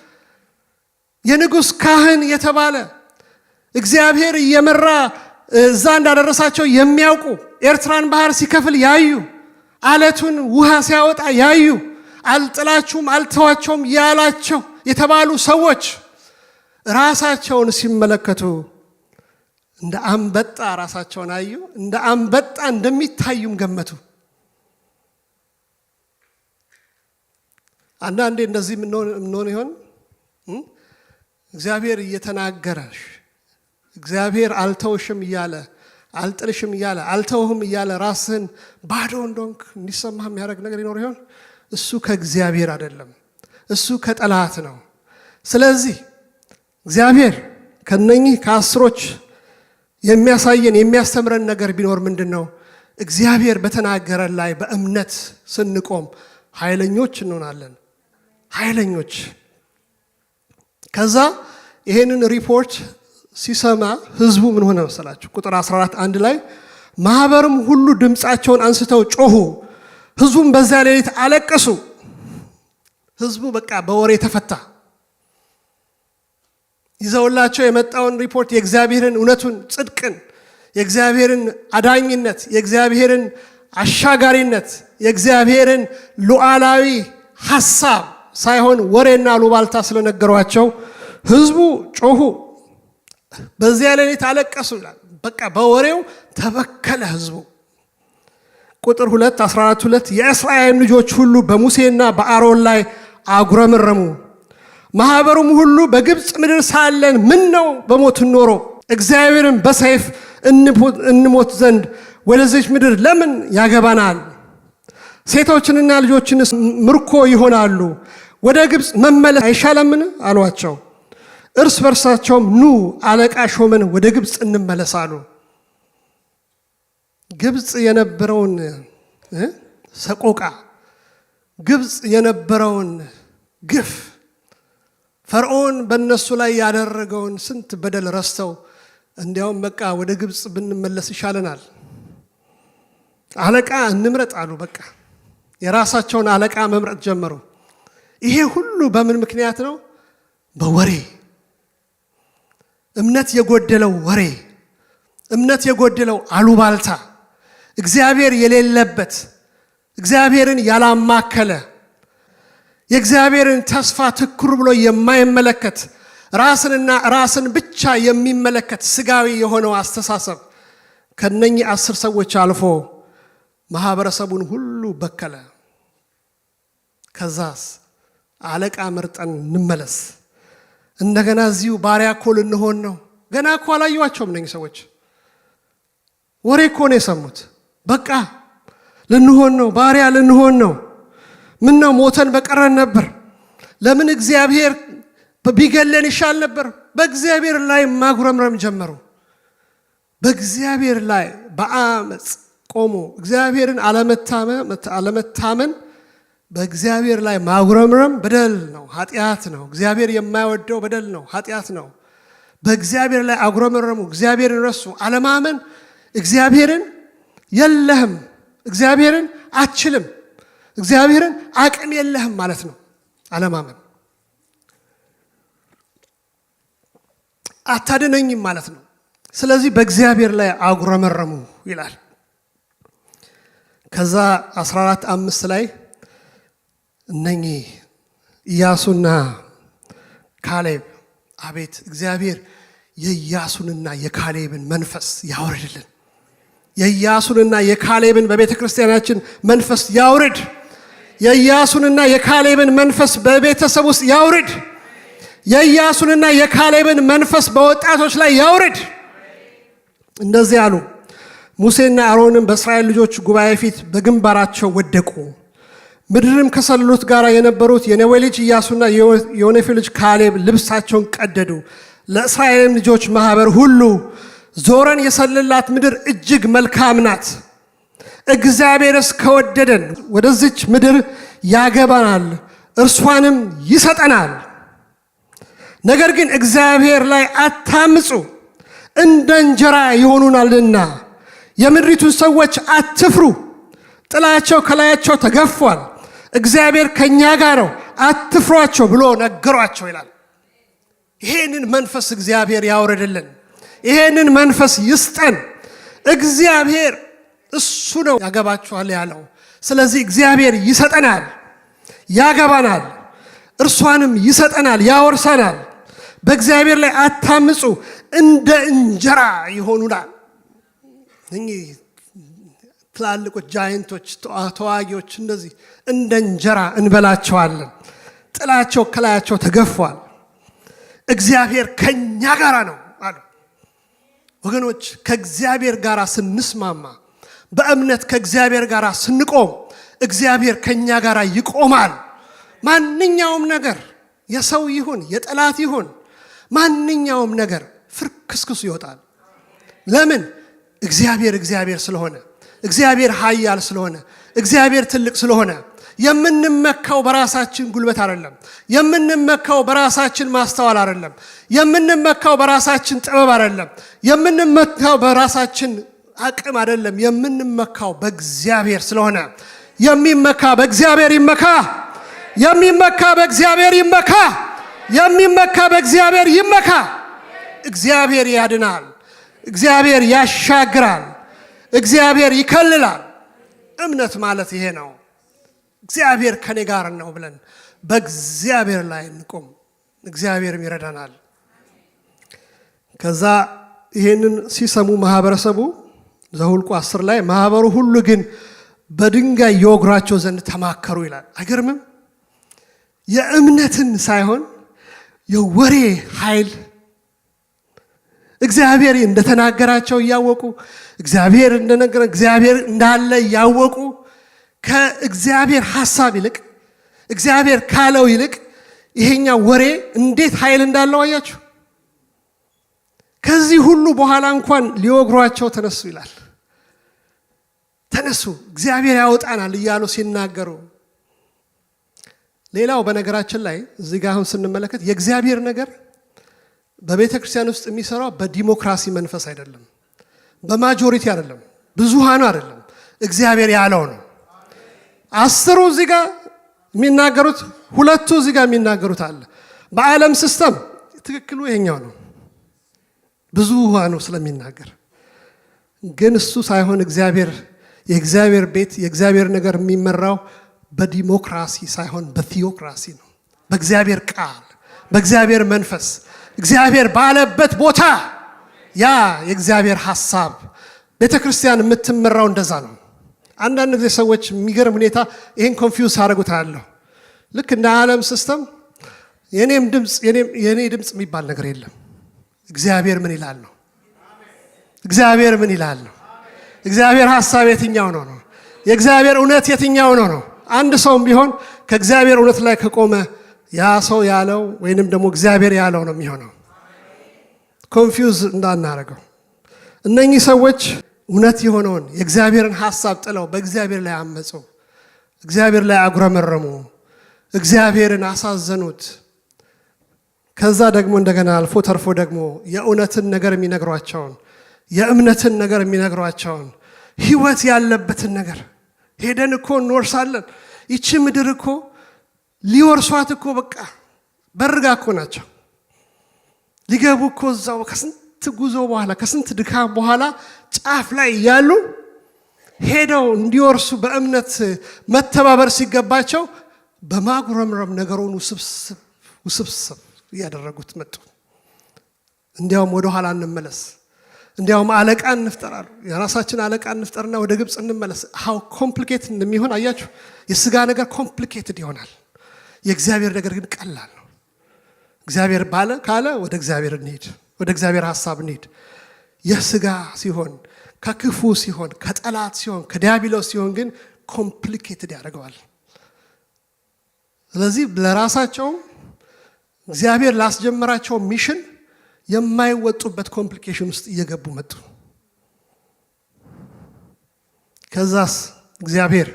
የንጉሥ ካህን የተባለ፣ እግዚአብሔር እየመራ እዛ እንዳደረሳቸው የሚያውቁ፣ ኤርትራን ባህር ሲከፍል ያዩ፣ አለቱን ውሃ ሲያወጣ ያዩ፣ አልጥላችሁም አልተዋቸውም ያላቸው የተባሉ ሰዎች ራሳቸውን ሲመለከቱ እንደ አንበጣ ራሳቸውን አዩ። እንደ አንበጣ እንደሚታዩም ገመቱ። አንዳንዴ እንደዚህ ምንሆን ይሆን? እግዚአብሔር እየተናገረሽ፣ እግዚአብሔር አልተውሽም እያለ፣ አልጥልሽም እያለ፣ አልተውህም እያለ ራስህን ባዶ እንደሆንክ እንዲሰማህ የሚያደርግ ነገር ይኖር ይሆን? እሱ ከእግዚአብሔር አይደለም። እሱ ከጠላት ነው። ስለዚህ እግዚአብሔር ከነኚህ ከአስሮች የሚያሳየን የሚያስተምረን ነገር ቢኖር ምንድን ነው? እግዚአብሔር በተናገረን ላይ በእምነት ስንቆም ኃይለኞች እንሆናለን። ኃይለኞች። ከዛ ይሄንን ሪፖርት ሲሰማ ህዝቡ ምን ሆነ መሰላችሁ? ቁጥር 14 1 ላይ ማህበርም ሁሉ ድምፃቸውን አንስተው ጮሁ፣ ህዝቡም በዚያ ሌሊት አለቀሱ። ህዝቡ በቃ በወሬ ተፈታ። ይዘውላቸው የመጣውን ሪፖርት፣ የእግዚአብሔርን እውነቱን፣ ጽድቅን፣ የእግዚአብሔርን አዳኝነት፣ የእግዚአብሔርን አሻጋሪነት፣ የእግዚአብሔርን ሉዓላዊ ሐሳብ ሳይሆን ወሬና አሉባልታ ስለነገሯቸው ህዝቡ ጮሁ፣ በዚያ ሌሊት አለቀሱ ይላል። በቃ በወሬው ተበከለ ህዝቡ። ቁጥር 2፣ 14 2 የእስራኤል ልጆች ሁሉ በሙሴና በአሮን ላይ አጉረመረሙ። ማኅበሩም ሁሉ በግብፅ ምድር ሳለን ምን ነው በሞትን ኖሮ፣ እግዚአብሔርን በሰይፍ እንሞት ዘንድ ወደዚች ምድር ለምን ያገባናል? ሴቶችንና ልጆችንስ ምርኮ ይሆናሉ። ወደ ግብፅ መመለስ አይሻለምን? አሏቸው። እርስ በርሳቸውም ኑ አለቃ ሾመን ወደ ግብፅ እንመለስ አሉ። ግብፅ የነበረውን ሰቆቃ፣ ግብፅ የነበረውን ግፍ፣ ፈርዖን በእነሱ ላይ ያደረገውን ስንት በደል ረስተው እንዲያውም በቃ ወደ ግብፅ ብንመለስ ይሻለናል፣ አለቃ እንምረጥ አሉ። በቃ የራሳቸውን አለቃ መምረጥ ጀመሩ። ይሄ ሁሉ በምን ምክንያት ነው? በወሬ፣ እምነት የጎደለው ወሬ፣ እምነት የጎደለው አሉባልታ፣ እግዚአብሔር የሌለበት፣ እግዚአብሔርን ያላማከለ፣ የእግዚአብሔርን ተስፋ ትኩር ብሎ የማይመለከት፣ ራስንና ራስን ብቻ የሚመለከት ስጋዊ የሆነው አስተሳሰብ ከነኚህ 10 ሰዎች አልፎ ማህበረሰቡን ሁሉ በከለ። ከዛስ አለቃ መርጠን እንመለስ። እንደገና እዚሁ ባሪያ እኮ ልንሆን ነው። ገና እኮ አላዩዋቸውም እነኚህ ሰዎች። ወሬ እኮ ነው የሰሙት። በቃ ልንሆን ነው፣ ባሪያ ልንሆን ነው። ምን ነው ሞተን በቀረን ነበር። ለምን እግዚአብሔር ቢገለን ይሻል ነበር። በእግዚአብሔር ላይ ማጉረምረም ጀመሩ። በእግዚአብሔር ላይ በአመፅ ቆሞ እግዚአብሔርን አለመታመን፣ በእግዚአብሔር ላይ ማጉረምረም በደል ነው፣ ኃጢአት ነው። እግዚአብሔር የማይወደው በደል ነው፣ ኃጢአት ነው። በእግዚአብሔር ላይ አጉረመረሙ፣ እግዚአብሔርን ረሱ። አለማመን እግዚአብሔርን የለህም፣ እግዚአብሔርን አትችልም፣ እግዚአብሔርን አቅም የለህም ማለት ነው። አለማመን አታድነኝም ማለት ነው። ስለዚህ በእግዚአብሔር ላይ አጉረመረሙ ይላል። ከዛ 14 5 ላይ እነኚህ ኢያሱና ካሌብ፣ አቤት እግዚአብሔር የኢያሱንና የካሌብን መንፈስ ያውርድልን። የኢያሱንና የካሌብን በቤተ ክርስቲያናችን መንፈስ ያውርድ። የኢያሱንና የካሌብን መንፈስ በቤተሰብ ውስጥ ያውርድ። የኢያሱንና የካሌብን መንፈስ በወጣቶች ላይ ያውርድ። እንደዚህ አሉ። ሙሴና አሮንም በእስራኤል ልጆች ጉባኤ ፊት በግንባራቸው ወደቁ። ምድርም ከሰለሉት ጋር የነበሩት የነዌ ልጅ ኢያሱና የዮፎኒ ልጅ ካሌብ ልብሳቸውን ቀደዱ። ለእስራኤልም ልጆች ማህበር ሁሉ ዞረን የሰለልናት ምድር እጅግ መልካም ናት። እግዚአብሔርስ ከወደደን ወደዚች ምድር ያገባናል፣ እርሷንም ይሰጠናል። ነገር ግን እግዚአብሔር ላይ አታምፁ፣ እንደ እንጀራ ይሆኑናልና የምድሪቱን ሰዎች አትፍሩ፣ ጥላቸው ከላያቸው ተገፏል፣ እግዚአብሔር ከእኛ ጋር ነው፣ አትፍሯቸው ብሎ ነገሯቸው ይላል። ይሄንን መንፈስ እግዚአብሔር ያውርድልን። ይሄንን መንፈስ ይስጠን። እግዚአብሔር እሱ ነው ያገባችኋል ያለው። ስለዚህ እግዚአብሔር ይሰጠናል፣ ያገባናል፣ እርሷንም ይሰጠናል፣ ያወርሰናል። በእግዚአብሔር ላይ አታምፁ፣ እንደ እንጀራ ይሆኑናል። እኚህ ትላልቆች giant ኦች፣ ተዋጊዎች እንደዚህ እንደ እንጀራ እንበላቸዋለን። ጥላቸው ከላያቸው ተገፏል። እግዚአብሔር ከኛ ጋር ነው አሉ። ወገኖች፣ ከእግዚአብሔር ጋር ስንስማማ፣ በእምነት ከእግዚአብሔር ጋር ስንቆም እግዚአብሔር ከኛ ጋር ይቆማል። ማንኛውም ነገር የሰው ይሁን የጠላት ይሁን ማንኛውም ነገር ፍርክስክሱ ይወጣል። ለምን? እግዚአብሔር እግዚአብሔር ስለሆነ፣ እግዚአብሔር ኃያል ስለሆነ፣ እግዚአብሔር ትልቅ ስለሆነ። የምንመካው በራሳችን ጉልበት አይደለም። የምንመካው በራሳችን ማስተዋል አይደለም። የምንመካው በራሳችን ጥበብ አይደለም። የምንመካው በራሳችን አቅም አይደለም። የምንመካው በእግዚአብሔር ስለሆነ የሚመካ በእግዚአብሔር ይመካ። የሚመካ በእግዚአብሔር ይመካ። የሚመካ በእግዚአብሔር ይመካ። እግዚአብሔር ያድናል። እግዚአብሔር ያሻግራል። እግዚአብሔር ይከልላል። እምነት ማለት ይሄ ነው። እግዚአብሔር ከኔ ጋር ነው ብለን በእግዚአብሔር ላይ እንቁም። እግዚአብሔርም ይረዳናል። ከዛ ይሄንን ሲሰሙ ማህበረሰቡ፣ ዘሁልቁ 10 ላይ ማህበሩ ሁሉ ግን በድንጋይ ይወግሯቸው ዘንድ ተማከሩ ይላል። አይገርምም? የእምነትን ሳይሆን የወሬ ኃይል፣ እግዚአብሔር እንደተናገራቸው እያወቁ፣ እግዚአብሔር እንደነገረ፣ እግዚአብሔር እንዳለ እያወቁ፣ ከእግዚአብሔር ሐሳብ ይልቅ፣ እግዚአብሔር ካለው ይልቅ ይሄኛው ወሬ እንዴት ኃይል እንዳለው አያችሁ። ከዚህ ሁሉ በኋላ እንኳን ሊወግሯቸው ተነሱ ይላል። ተነሱ፣ እግዚአብሔር ያወጣናል እያሉ ሲናገሩ። ሌላው በነገራችን ላይ እዚህ ጋር አሁን ስንመለከት የእግዚአብሔር ነገር በቤተ ክርስቲያን ውስጥ የሚሰራው በዲሞክራሲ መንፈስ አይደለም፣ በ majority አይደለም፣ ብዙሃኑ አይደለም። እግዚአብሔር ያለው ነው። 10ሩ እዚህ ጋር የሚናገሩት፣ ሁለቱ እዚህ ጋር የሚናገሩት አለ። በዓለም system ትክክሉ ይሄኛው ነው፣ ብዙሃኑ ስለሚናገር። ግን እሱ ሳይሆን እግዚአብሔር፣ የእግዚአብሔር ቤት፣ የእግዚአብሔር ነገር የሚመራው በዲሞክራሲ ሳይሆን በ theocracy ነው። በእግዚአብሔር ቃል፣ በእግዚአብሔር መንፈስ፣ እግዚአብሔር ባለበት ቦታ ያ የእግዚአብሔር ሐሳብ። ቤተ ክርስቲያን የምትመራው እንደዛ ነው። አንዳንድ ጊዜ ሰዎች የሚገርም ሁኔታ ይህን confuse አደርጉታለሁ። ልክ እንደ ዓለም system የኔም ድምፅ፣ የኔ ድምፅ የሚባል ነገር የለም። እግዚአብሔር ምን ይላል ነው። እግዚአብሔር ምን ይላል ነው። እግዚአብሔር ሐሳብ የትኛው ነው ነው። የእግዚአብሔር እውነት የትኛው ነው ነው። አንድ ሰውም ቢሆን ከእግዚአብሔር እውነት ላይ ከቆመ ያ ሰው ያለው ወይንም ደግሞ እግዚአብሔር ያለው ነው የሚሆነው። Confuse እንዳናረገው። እነኚህ ሰዎች እውነት የሆነውን የእግዚአብሔርን ሐሳብ ጥለው በእግዚአብሔር ላይ አመፁ። እግዚአብሔር ላይ አጉረመረሙ። እግዚአብሔርን አሳዘኑት። ከዛ ደግሞ እንደገና አልፎ ተርፎ ደግሞ የእውነትን ነገር የሚነግሯቸውን፣ የእምነትን ነገር የሚነግሯቸውን፣ ህይወት ያለበትን ነገር፣ ሄደን እኮ እንወርሳለን። ይቺ ምድር እኮ ሊወርሷት እኮ በቃ በርጋ እኮ ናቸው። ሊገቡ እኮ እዛው ከስንት ጉዞ በኋላ፣ ከስንት ድካም በኋላ ጫፍ ላይ እያሉ ሄደው እንዲወርሱ በእምነት መተባበር ሲገባቸው በማጉረምረም ነገሩን ውስብስብ ውስብስብ እያደረጉት መጡ። እንዲያውም ወደ ኋላ እንመለስ፣ እንዲያውም አለቃ እንፍጠር አሉ። የራሳችን አለቃ እንፍጠርና ወደ ግብፅ እንመለስ። How complicated እንደሚሆን አያችሁ። የስጋ ነገር complicated ይሆናል። የእግዚአብሔር ነገር ግን ቀላል ነው። እግዚአብሔር ባለ ካለ ወደ እግዚአብሔር እንሂድ፣ ወደ እግዚአብሔር ሀሳብ እንሂድ። የስጋ ሲሆን፣ ከክፉ ሲሆን፣ ከጠላት ሲሆን፣ ከዲያብሎስ ሲሆን ግን complicated ያደርገዋል። ስለዚህ ለራሳቸውም እግዚአብሔር ላስጀመራቸው mission የማይወጡበት complication ውስጥ እየገቡ መጡ። ከዛስ እግዚአብሔር፣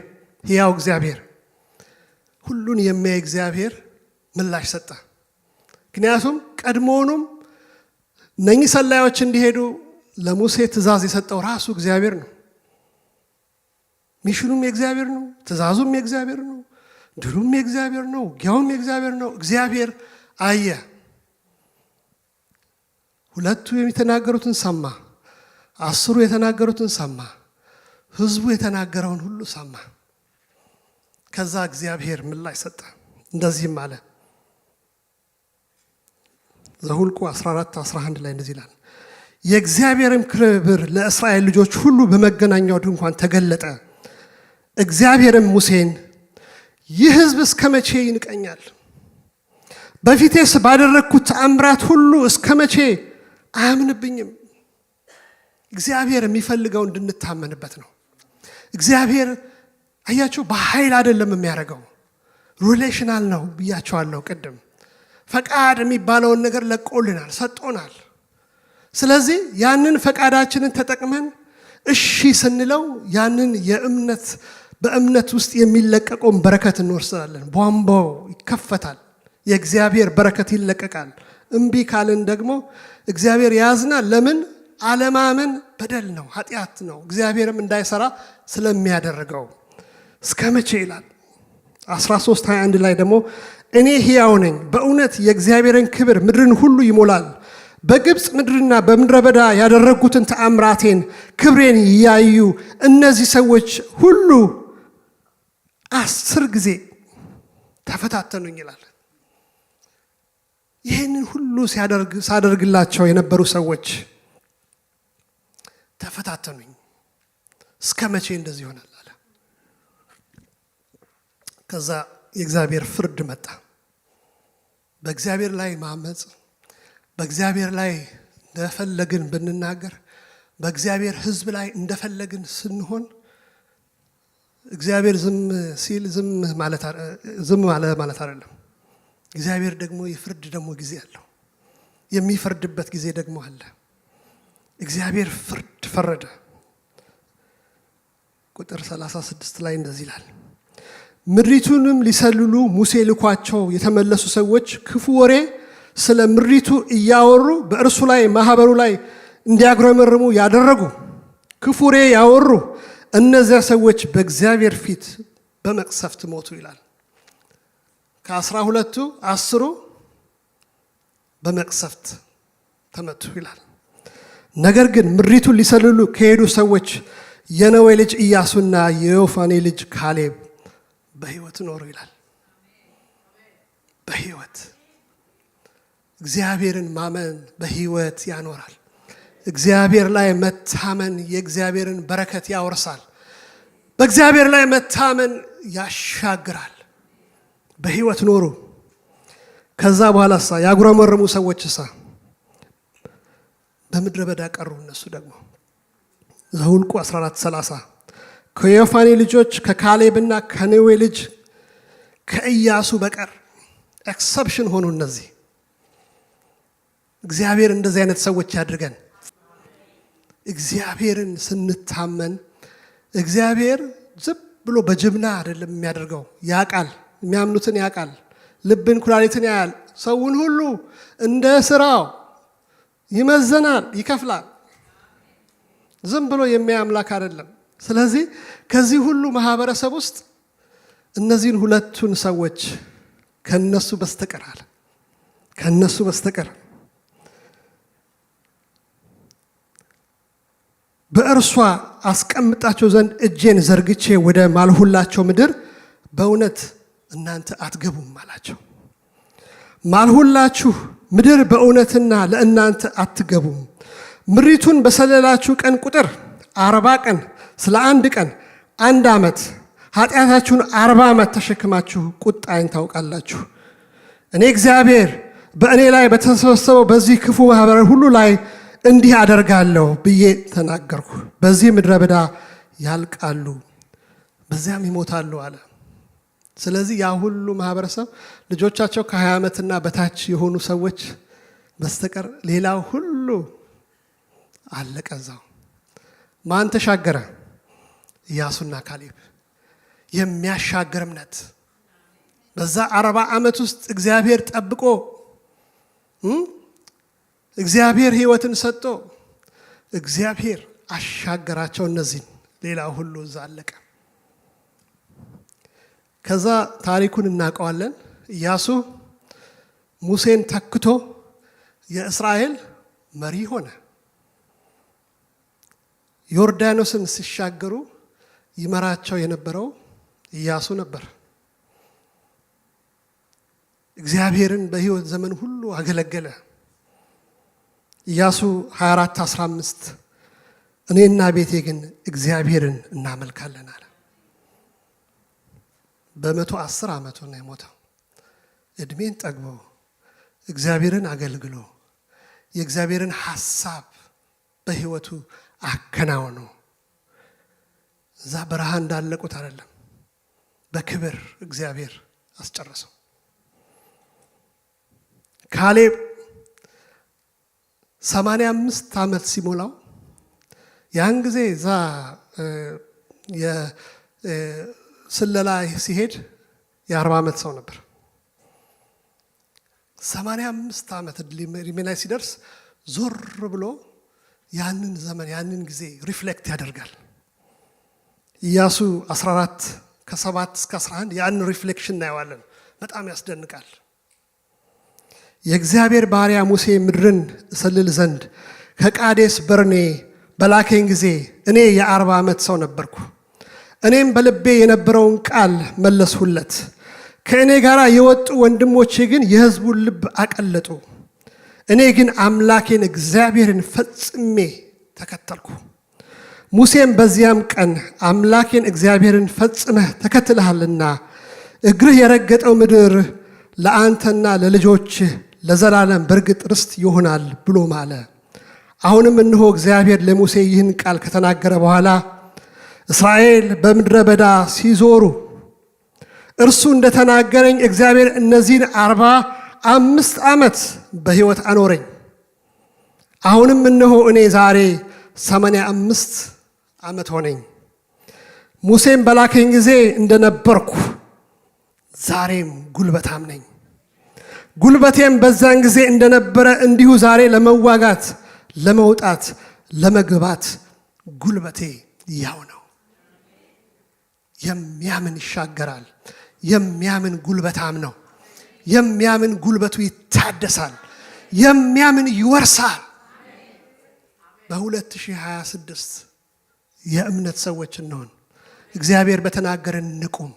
ሕያው እግዚአብሔር፣ ሁሉን የሚያይ እግዚአብሔር ምላሽ ሰጠ። ምክንያቱም ቀድሞውኑም እነኚህ ሰላዮች እንዲሄዱ ለሙሴ ትእዛዝ የሰጠው ራሱ እግዚአብሔር ነው። Mission ኑም የእግዚአብሔር ነው፣ ትእዛዙም የእግዚአብሔር ነው፣ ድሉም የእግዚአብሔር ነው፣ ውጊያውም የእግዚአብሔር ነው። እግዚአብሔር አየ፣ ሁለቱ የተናገሩትን ሰማ፣ 10ሩ የተናገሩትን ሰማ፣ ህዝቡ የተናገረውን ሁሉ ሰማ። ከዛ እግዚአብሔር ምላሽ ሰጠ፣ እንደዚህም አለ። ዘሁልቁ 14:11 ላይ እንደዚህ ይላል፣ የእግዚአብሔርም ክብር ለእስራኤል ልጆች ሁሉ በመገናኛው ድንኳን ተገለጠ። እግዚአብሔርም ሙሴን ይህ ሕዝብ እስከ መቼ ይንቀኛል? በፊቴስ ባደረግኩት ተአምራት ሁሉ እስከ መቼ አያምንብኝም? እግዚአብሔር የሚፈልገው እንድንታመንበት ነው። እግዚአብሔር አያችሁ በኃይል አይደለም የሚያደርገው፣ relational ነው ብያቸዋለሁ ቅድም። ፈቃድ የሚባለውን ነገር ለቆልናል፣ ሰጦናል። ስለዚህ ያንን ፈቃዳችንን ተጠቅመን እሺ ስንለው ያንን የእምነት በእምነት ውስጥ የሚለቀቀውን በረከት እንወርሳለን። ቧንቧው ይከፈታል፣ የእግዚአብሔር በረከት ይለቀቃል። እምቢ ካልን ደግሞ እግዚአብሔር ያዝናል። ለምን? አለማመን በደል ነው፣ ኃጢአት ነው። እግዚአብሔርም እንዳይሰራ ስለሚያደርገው እስከ መቼ ይላል። 13:21 ላይ ደግሞ እኔ ሕያው ነኝ፣ በእውነት የእግዚአብሔርን ክብር ምድርን ሁሉ ይሞላል። በግብፅ ምድርና በምድረ በዳ ያደረጉትን ተአምራቴን ክብሬን ያዩ እነዚህ ሰዎች ሁሉ 10 ጊዜ ተፈታተኑኝ ይላል። ይህንን ሁሉ ሳደርግላቸው የነበሩ ሰዎች ተፈታተኑኝ፣ እስከ መቼ እንደዚህ ይሆናል አለ። ከዛ የእግዚአብሔር ፍርድ መጣ። በእግዚአብሔር ላይ ማመፅ፣ በእግዚአብሔር ላይ እንደፈለግን ብንናገር፣ በእግዚአብሔር ሕዝብ ላይ እንደፈለግን ስንሆን እግዚአብሔር ዝም ሲል ዝም ማለት አይደለም። እግዚአብሔር ደግሞ የፍርድ ደግሞ ጊዜ አለው። የሚፈርድበት ጊዜ ደግሞ አለ። እግዚአብሔር ፍርድ ፈረደ። ቁጥር 36 ላይ እንደዚህ ይላል፣ ምድሪቱንም ሊሰልሉ ሙሴ ልኳቸው የተመለሱ ሰዎች ክፉ ወሬ ስለ ምድሪቱ እያወሩ በእርሱ ላይ ማህበሩ ላይ እንዲያጉረመርሙ ያደረጉ ክፉ ወሬ ያወሩ እነዚያ ሰዎች በእግዚአብሔር ፊት በመቅሰፍት ሞቱ ይላል። ከ12ቱ 10ሩ በመቅሰፍት ተመቱ ይላል። ነገር ግን ምድሪቱን ሊሰልሉ ከሄዱ ሰዎች የነዌ ልጅ ኢያሱና የዮፋኔ ልጅ ካሌብ በሕይወት ኖሩ ይላል። በሕይወት እግዚአብሔርን ማመን በሕይወት ያኖራል። እግዚአብሔር ላይ መታመን የእግዚአብሔርን በረከት ያወርሳል። በእግዚአብሔር ላይ መታመን ያሻግራል። በሕይወት ኖሩ። ከዛ በኋላሳ ያጉረመረሙ ሰዎችሳ በምድረ በዳ ቀሩ። እነሱ ደግሞ ዘሁልቁ 14:30 ከዮፋኔ ልጆች ከካሌብና ከነዌ ልጅ ከኢያሱ በቀር exception ሆኑ እነዚህ። እግዚአብሔር እንደዚህ አይነት ሰዎች ያድርገን። እግዚአብሔርን ስንታመን እግዚአብሔር ዝም ብሎ በጅምላ አይደለም የሚያደርገው። ያውቃል፣ የሚያምኑትን ያውቃል፣ ልብን ኩላሊትን ያያል። ሰውን ሁሉ እንደ ስራው ይመዘናል፣ ይከፍላል። ዝም ብሎ የሚያይ አምላክ አይደለም። ስለዚህ ከዚህ ሁሉ ማህበረሰብ ውስጥ እነዚህን ሁለቱን ሰዎች ከነሱ በስተቀር አለ፣ ከነሱ በስተቀር በእርሷ አስቀምጣቸው ዘንድ እጄን ዘርግቼ ወደ ማልሁላቸው ምድር በእውነት እናንተ አትገቡም አላቸው። ማልሁላችሁ ምድር በእውነትና ለእናንተ አትገቡም። ምድሪቱን በሰለላችሁ ቀን ቁጥር 40 ቀን ስለ አንድ ቀን 1 ዓመት ኃጢአታችሁን 40 ዓመት ተሸክማችሁ ቁጣዬን ታውቃላችሁ። እኔ እግዚአብሔር በእኔ ላይ በተሰበሰበው በዚህ ክፉ ማህበር ሁሉ ላይ እንዲህ አደርጋለሁ ብዬ ተናገርኩ። በዚህ ምድረ በዳ ያልቃሉ፣ በዚያም ይሞታሉ አለ። ስለዚህ ያ ሁሉ ማህበረሰብ ልጆቻቸው ከ20 ዓመትና በታች የሆኑ ሰዎች በስተቀር ሌላው ሁሉ አለቀ እዛው። ማን ተሻገረ? ኢያሱና ካሌብ። የሚያሻግር እምነት። በዛ 40 ዓመት ውስጥ እግዚአብሔር ጠብቆ እግዚአብሔር ሕይወትን ሰጥቶ እግዚአብሔር አሻገራቸው እነዚህን፣ ሌላ ሁሉ እዛ አለቀ። ከዛ ታሪኩን እናውቀዋለን። ኢያሱ ሙሴን ተክቶ የእስራኤል መሪ ሆነ። ዮርዳኖስን ሲሻገሩ ይመራቸው የነበረው ኢያሱ ነበር። እግዚአብሔርን በሕይወት ዘመን ሁሉ አገለገለ። ኢያሱ 24:15 "እኔና ቤቴ ግን እግዚአብሔርን እናመልካለን" አለ። በ110 ዓመቱ ነው የሞተው። እድሜን ጠግቦ፣ እግዚአብሔርን አገልግሎ፣ የእግዚአብሔርን ሐሳብ በሕይወቱ አከናውኖ፣ እዛ በረሃ እንዳለቁት አይደለም፣ በክብር እግዚአብሔር አስጨረሰው። ካሌብ 85 ዓመት ሲሞላው ያን ጊዜ እዛ ስለላ ሲሄድ የ40 ዓመት ሰው ነበር። 85 ዓመት እድሜ ላይ ሲደርስ ዞር ብሎ ያንን ዘመን፣ ያንን ጊዜ reflect ያደርጋል። ኢያሱ 14 ከ7 እስከ 11 ያንን reflection እናየዋለን። በጣም ያስደንቃል። "የእግዚአብሔር ባሪያ ሙሴ ምድርን እሰልል ዘንድ ከቃዴስ በርኔ በላከኝ ጊዜ እኔ የ40 ዓመት ሰው ነበርኩ። እኔም በልቤ የነበረውን ቃል መለስሁለት። ከእኔ ጋር የወጡ ወንድሞቼ ግን የሕዝቡን ልብ አቀለጡ። እኔ ግን አምላኬን እግዚአብሔርን ፈጽሜ ተከተልኩ። ሙሴም በዚያም ቀን አምላኬን እግዚአብሔርን ፈጽመህ ተከትለሃልና እግርህ የረገጠው ምድር ለአንተና ለልጆችህ ለዘላለም በእርግጥ ርስት ይሆናል ብሎ ማለ። አሁንም እነሆ እግዚአብሔር ለሙሴ ይህን ቃል ከተናገረ በኋላ እስራኤል በምድረ በዳ ሲዞሩ እርሱ እንደተናገረኝ እግዚአብሔር እነዚህን 45 ዓመት በሕይወት አኖረኝ። አሁንም እነሆ እኔ ዛሬ 85 ዓመት ሆነኝ። ሙሴም በላከኝ ጊዜ እንደነበርኩ ዛሬም ጉልበታም ነኝ። ጉልበቴም በዛን ጊዜ እንደነበረ እንዲሁ ዛሬ ለመዋጋት፣ ለመውጣት፣ ለመግባት ጉልበቴ ያው ነው።" የሚያምን ይሻገራል። የሚያምን ጉልበታም ነው። የሚያምን ጉልበቱ ይታደሳል። የሚያምን ይወርሳል። በ2026 የእምነት ሰዎች እንሁን። እግዚአብሔር በተናገረን እንቁም።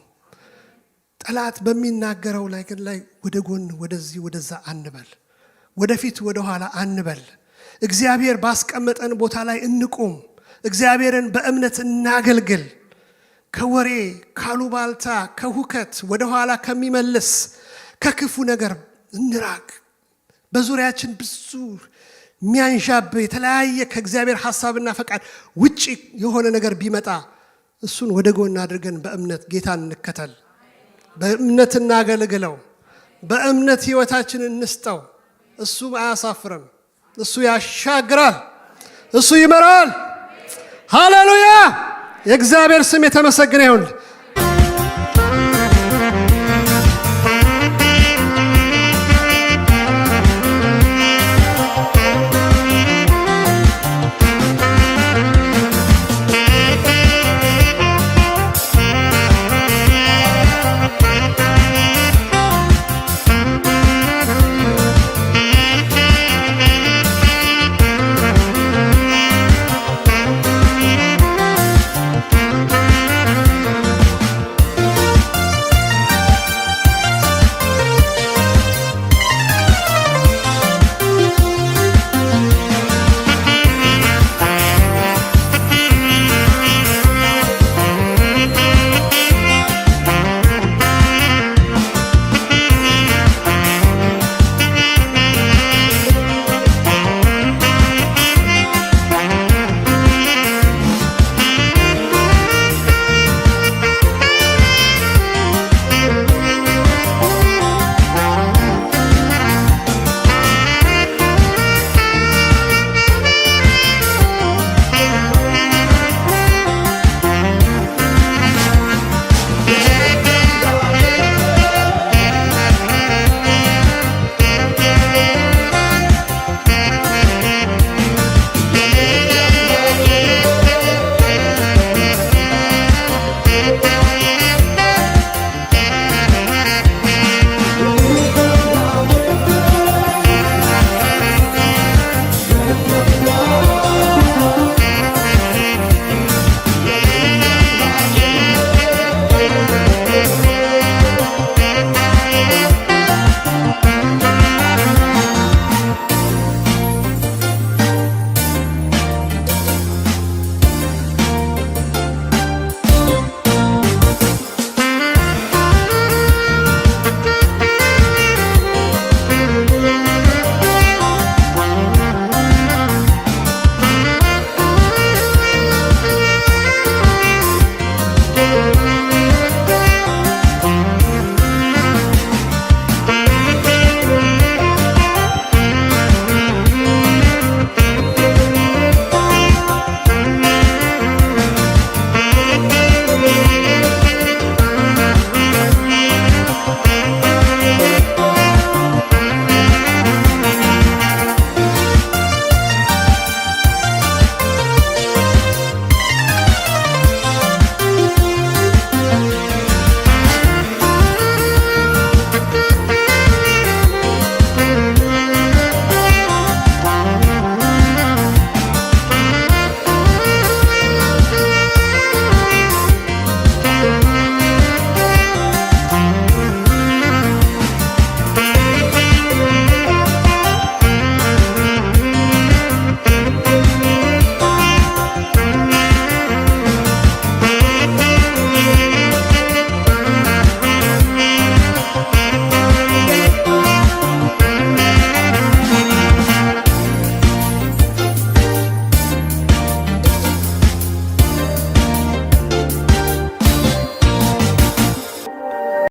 ጠላት በሚናገረው ላይ ግን ላይ ወደ ጎን፣ ወደዚህ ወደዛ አንበል፣ ወደፊት ወደ ኋላ አንበል። እግዚአብሔር ባስቀመጠን ቦታ ላይ እንቁም። እግዚአብሔርን በእምነት እናገልግል። ከወሬ፣ ካሉባልታ፣ ከሁከት፣ ወደ ኋላ ከሚመልስ ከክፉ ነገር እንራቅ። በዙሪያችን ብዙ የሚያንዣብብ የተለያየ ከእግዚአብሔር ሐሳብና ፈቃድ ውጭ የሆነ ነገር ቢመጣ እሱን ወደ ጎን አድርገን በእምነት ጌታን እንከተል። በእምነት እናገልግለው። በእምነት ሕይወታችንን እንስጠው። እሱ አያሳፍርም። እሱ ያሻግራል። እሱ ይመራል። ሃሌሉያ! የእግዚአብሔር ስም የተመሰገነ ይሁን።